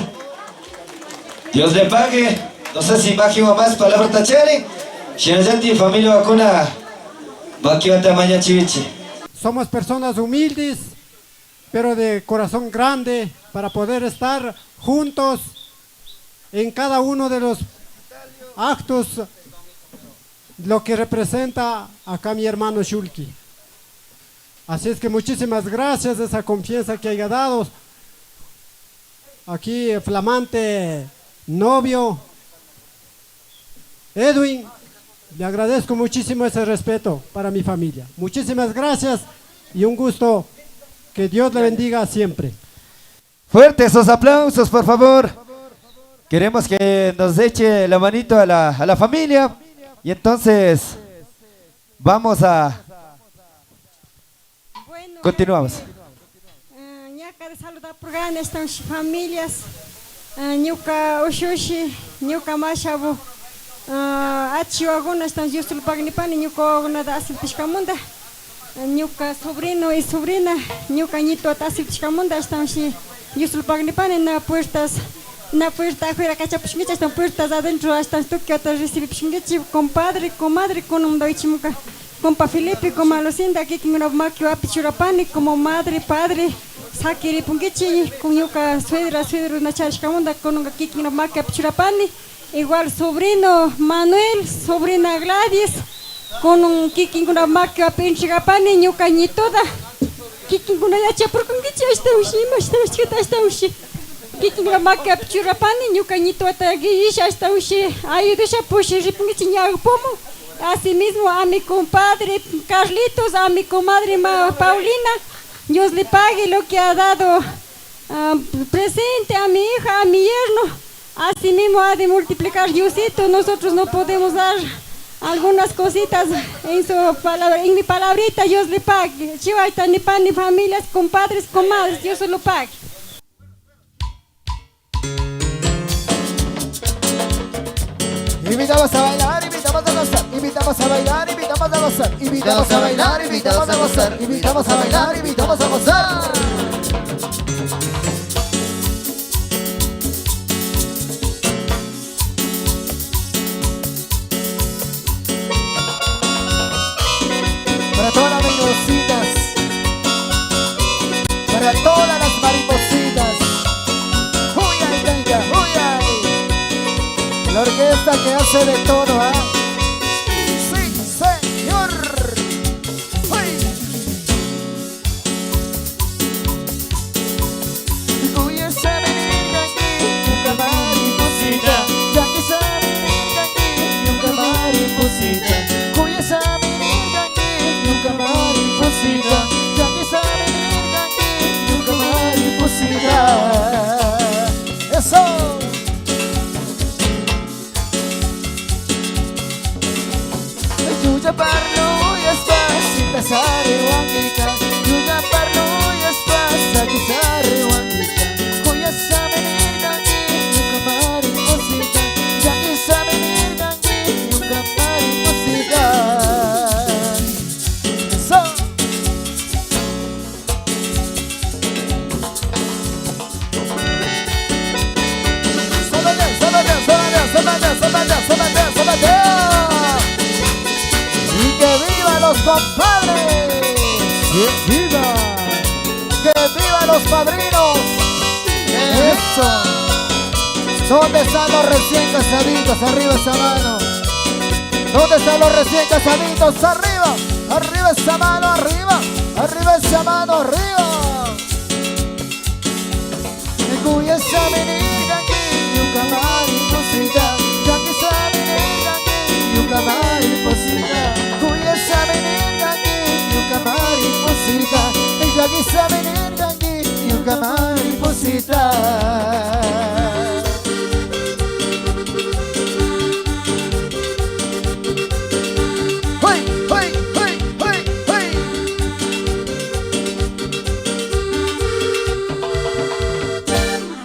Dios le pague. No sé si imagino más palabras tachari. Shinallati familia vacuna. Makiwata maña chivichi. Somos personas humildes, pero de corazón grande, para poder estar juntos en cada uno de los actos, lo que representa acá mi hermano Shulki. Así es que muchísimas gracias de esa confianza que haya dado. Aquí el flamante novio Edwin, le agradezco muchísimo ese respeto para mi familia. Muchísimas gracias y un gusto. Que Dios le bendiga siempre. Fuertes esos aplausos, por favor. Queremos que nos eche la manito a la familia. Y entonces vamos a... Bueno, continuamos. Ñaca saludar por ganas estas familias. Ñuka ushushi, ñuka mashabu. Achiwaguna están Dios pagnipani, ñuka waguna da asiltishkamunda. Ñuka sobrino y sobrina, ñuka ñito asiltishkamunda están Dios pagnipani na puertas. Na puerta afuera cachapushmicha, están puertas adentro, hasta tukiota recibipshungichi, compadre, comadre, con un doichimuka. Compa Felipe, como Lucinda, aquí con una maquio apichurapani, como madre, padre, sakiripungichi, con ñuka suegra, suegro, na charishkamunda, con un aquí con una maquio apichurapani, igual sobrino Manuel, sobrina Gladys, con un kikin una maquio apinchigapani, ñuka ñitoda, kikin una yachapurkungichi, hasta ushi, hasta ushi, hasta ushi. Kikin una maquio apichurapani, ñuka ñitoda guisha, hasta ushi, ayudusha pushi, ripungichi ñagpomo. Asimismo a mi compadre Carlitos, a mi comadre Paulina, Dios le pague lo que ha dado presente a mi hija, a mi yerno. Asimismo ha de multiplicar Diosito, nosotros no podemos dar algunas cositas en su palabra, en mi palabrita, Dios le pague. Chihuahua, ni pan, ni familias, compadres, comadres, Dios se lo pague. Invitamos a bailar, invitamos a gozar, invitamos a bailar, invitamos a gozar, invitamos a bailar, invitamos a gozar, invitamos a bailar, invitamos a gozar. Para todas las maripositas, para todas las maripositas. Uy, ay, ay, ay, uy, ay. La orquesta que hace de todo, ¿ah? Sí, señor. Uy. Eso. Yuya parlo y espacita sare wangika. Yuya parlo Zapatea, zapatea, zapatea. Y que viva los compadres. ¡Que viva! ¡Que viva los padrinos! ¡Eso! ¿Dónde están los recién casaditos? Arriba esa mano. ¿Dónde están los recién casaditos? ¡Arriba! ¡Arriba esa mano! ¡Arriba! ¡Arriba esa mano! ¡Arriba! ¡Hey, hey, hey, hey, hey!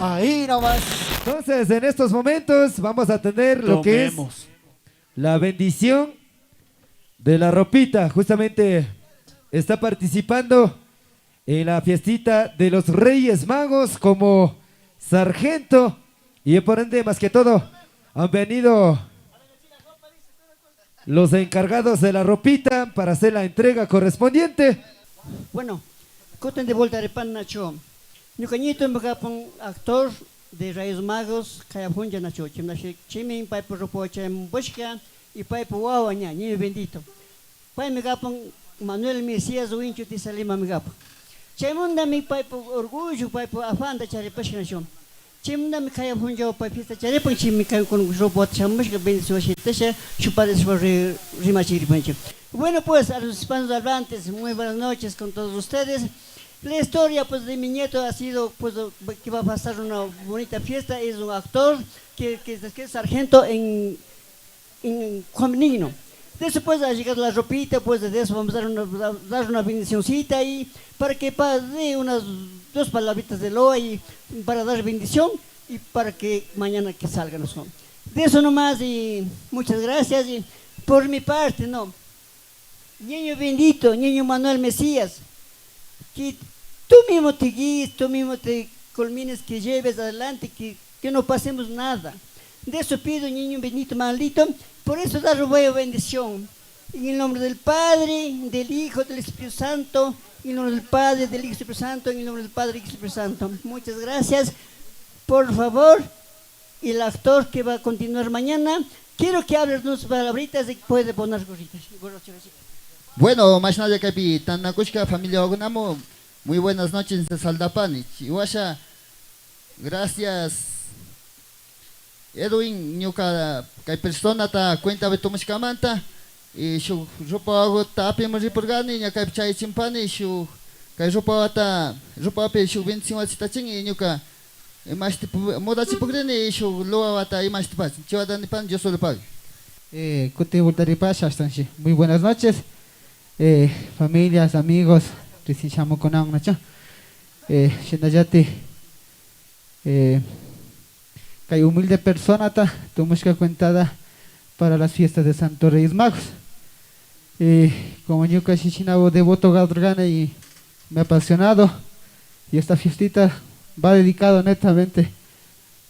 Ahí nomás. Entonces, en estos momentos vamos a tener lo que es Tomemos. la bendición de la ropita. Justamente está participando en la fiestita de los Reyes Magos como sargento. Y por ende, más que todo, han venido los encargados de la ropita para hacer la entrega correspondiente. Bueno, kutin de vuelta pan nacho. Ñukañito mbagapon actor de Reyes Magos, kaya punja nacho. Chimnashi chimin paipo ropo bushka y paipo wawa ña, ñi bendito. Pai migapon Manuel Mesías Wincho Tisalima migapon. Chaymunda mi paipo orgullo, paipo afanda charipashka nacho. Chimunda mi kaya punja pai fiesta charipon chimi kaya con ropo chamushka bendición shitasha, chupades por rimachiripanche. Bueno, pues a los hispanos hablantes, muy buenas noches con todos ustedes. La historia pues de mi nieto ha sido pues que va a pasar una bonita fiesta, es un actor que es sargento en Juan Benigno. De eso pues ha llegado la ropita, pues de eso vamos a dar una bendicioncita y para que dé unas dos palabritas de loa y para dar bendición y para que mañana que salgan los hombres. De eso nomás y muchas gracias y por mi parte, no. Niño bendito, niño Manuel Mesías, que tú mismo te guíes, tú mismo te culmines, que lleves adelante, que no pasemos nada. De eso pido, niño bendito, maldito, por eso dar voy bendición. En el nombre del Padre, del Hijo, del Espíritu Santo, en el nombre del Padre, del Hijo, del Espíritu Santo, en el nombre del Padre, del Hijo, del Espíritu Santo. Muchas gracias. Por favor, el actor que va a continuar mañana, quiero que hables unas palabritas y puede poner gorritas. Bueno, mashnalla kaypi tantanakushka familia wakunamo, muy buenas noches Saldapani. Chihuahua, gracias Edwin, ñuka kay persona ta cuenta betumushkamanta y shuk ropa wakuta apimun ripurkani, ña kaypi chayachimpani, shuk kay ropa wata, ropa wapi shuk bendición wasitachin y ñuka imashti mudachipukrini y shuk loa wata imashti pachin. Chihuahua nipan, yo solo pago. Kuti Bultaripasha, ashtanshi. Muy buenas noches. Familias, amigos, recién con nacha. Shinayati, kay humilde persona ta, tumushka cuentada para las fiestas de Santo Reyes Magos. Como ñuka shichinabo devoto gadrgana y me ha apasionado, y esta fiestita va dedicado netamente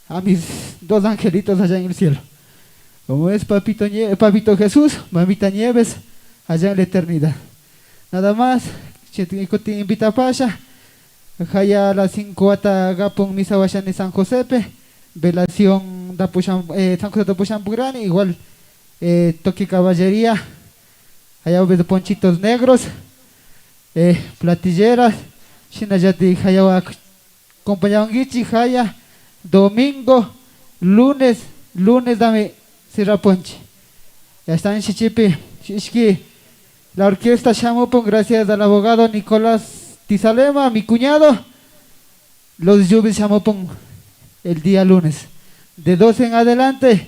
a mis dos angelitos allá en el cielo. Como es Papito Jesús, Mamita Nieves, allá en la eternidad. Nada más, te invita pasha, jaya a las 5 ata gapon misa washani San Josepe, velación da pushan, San José da pushan pugrani, igual toque caballería, allá de ponchitos negros, platilleras, shinayati jaya acompañaban jaya, domingo, lunes, lunes dame sirra ponche. Ya están en Chichipi, Shishki. La orquesta Chamupon, gracias al abogado Nicolás Tizalema, mi cuñado. Los Yubis Chamupon el día lunes. De 12 en adelante,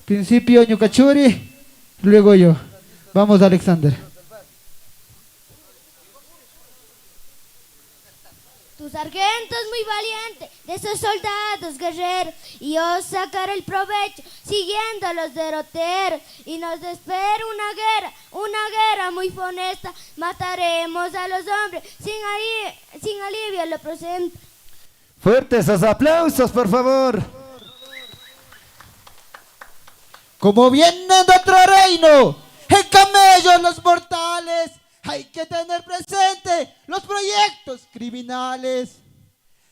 Principio ñucachuri, luego yo. Vamos, Alexander. Tu sargento es muy valiente, de esos soldados guerreros, y os sacaré el provecho siguiendo a los derroteros. Y nos espera una guerra muy funesta, mataremos a los hombres sin alivio lo presento. Fuertes esos aplausos, por favor. Como vienen de otro reino, en camellos los mortales, hay que tener presente los proyectos criminales.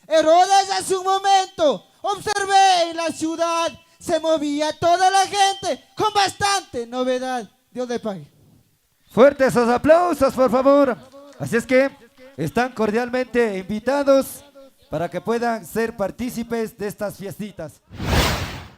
Herodes hace un momento, observé en la ciudad, se movía toda la gente con bastante novedad. Dios le pague. Fuertes esos aplausos, por favor. Así es que están cordialmente invitados para que puedan ser partícipes de estas fiestitas.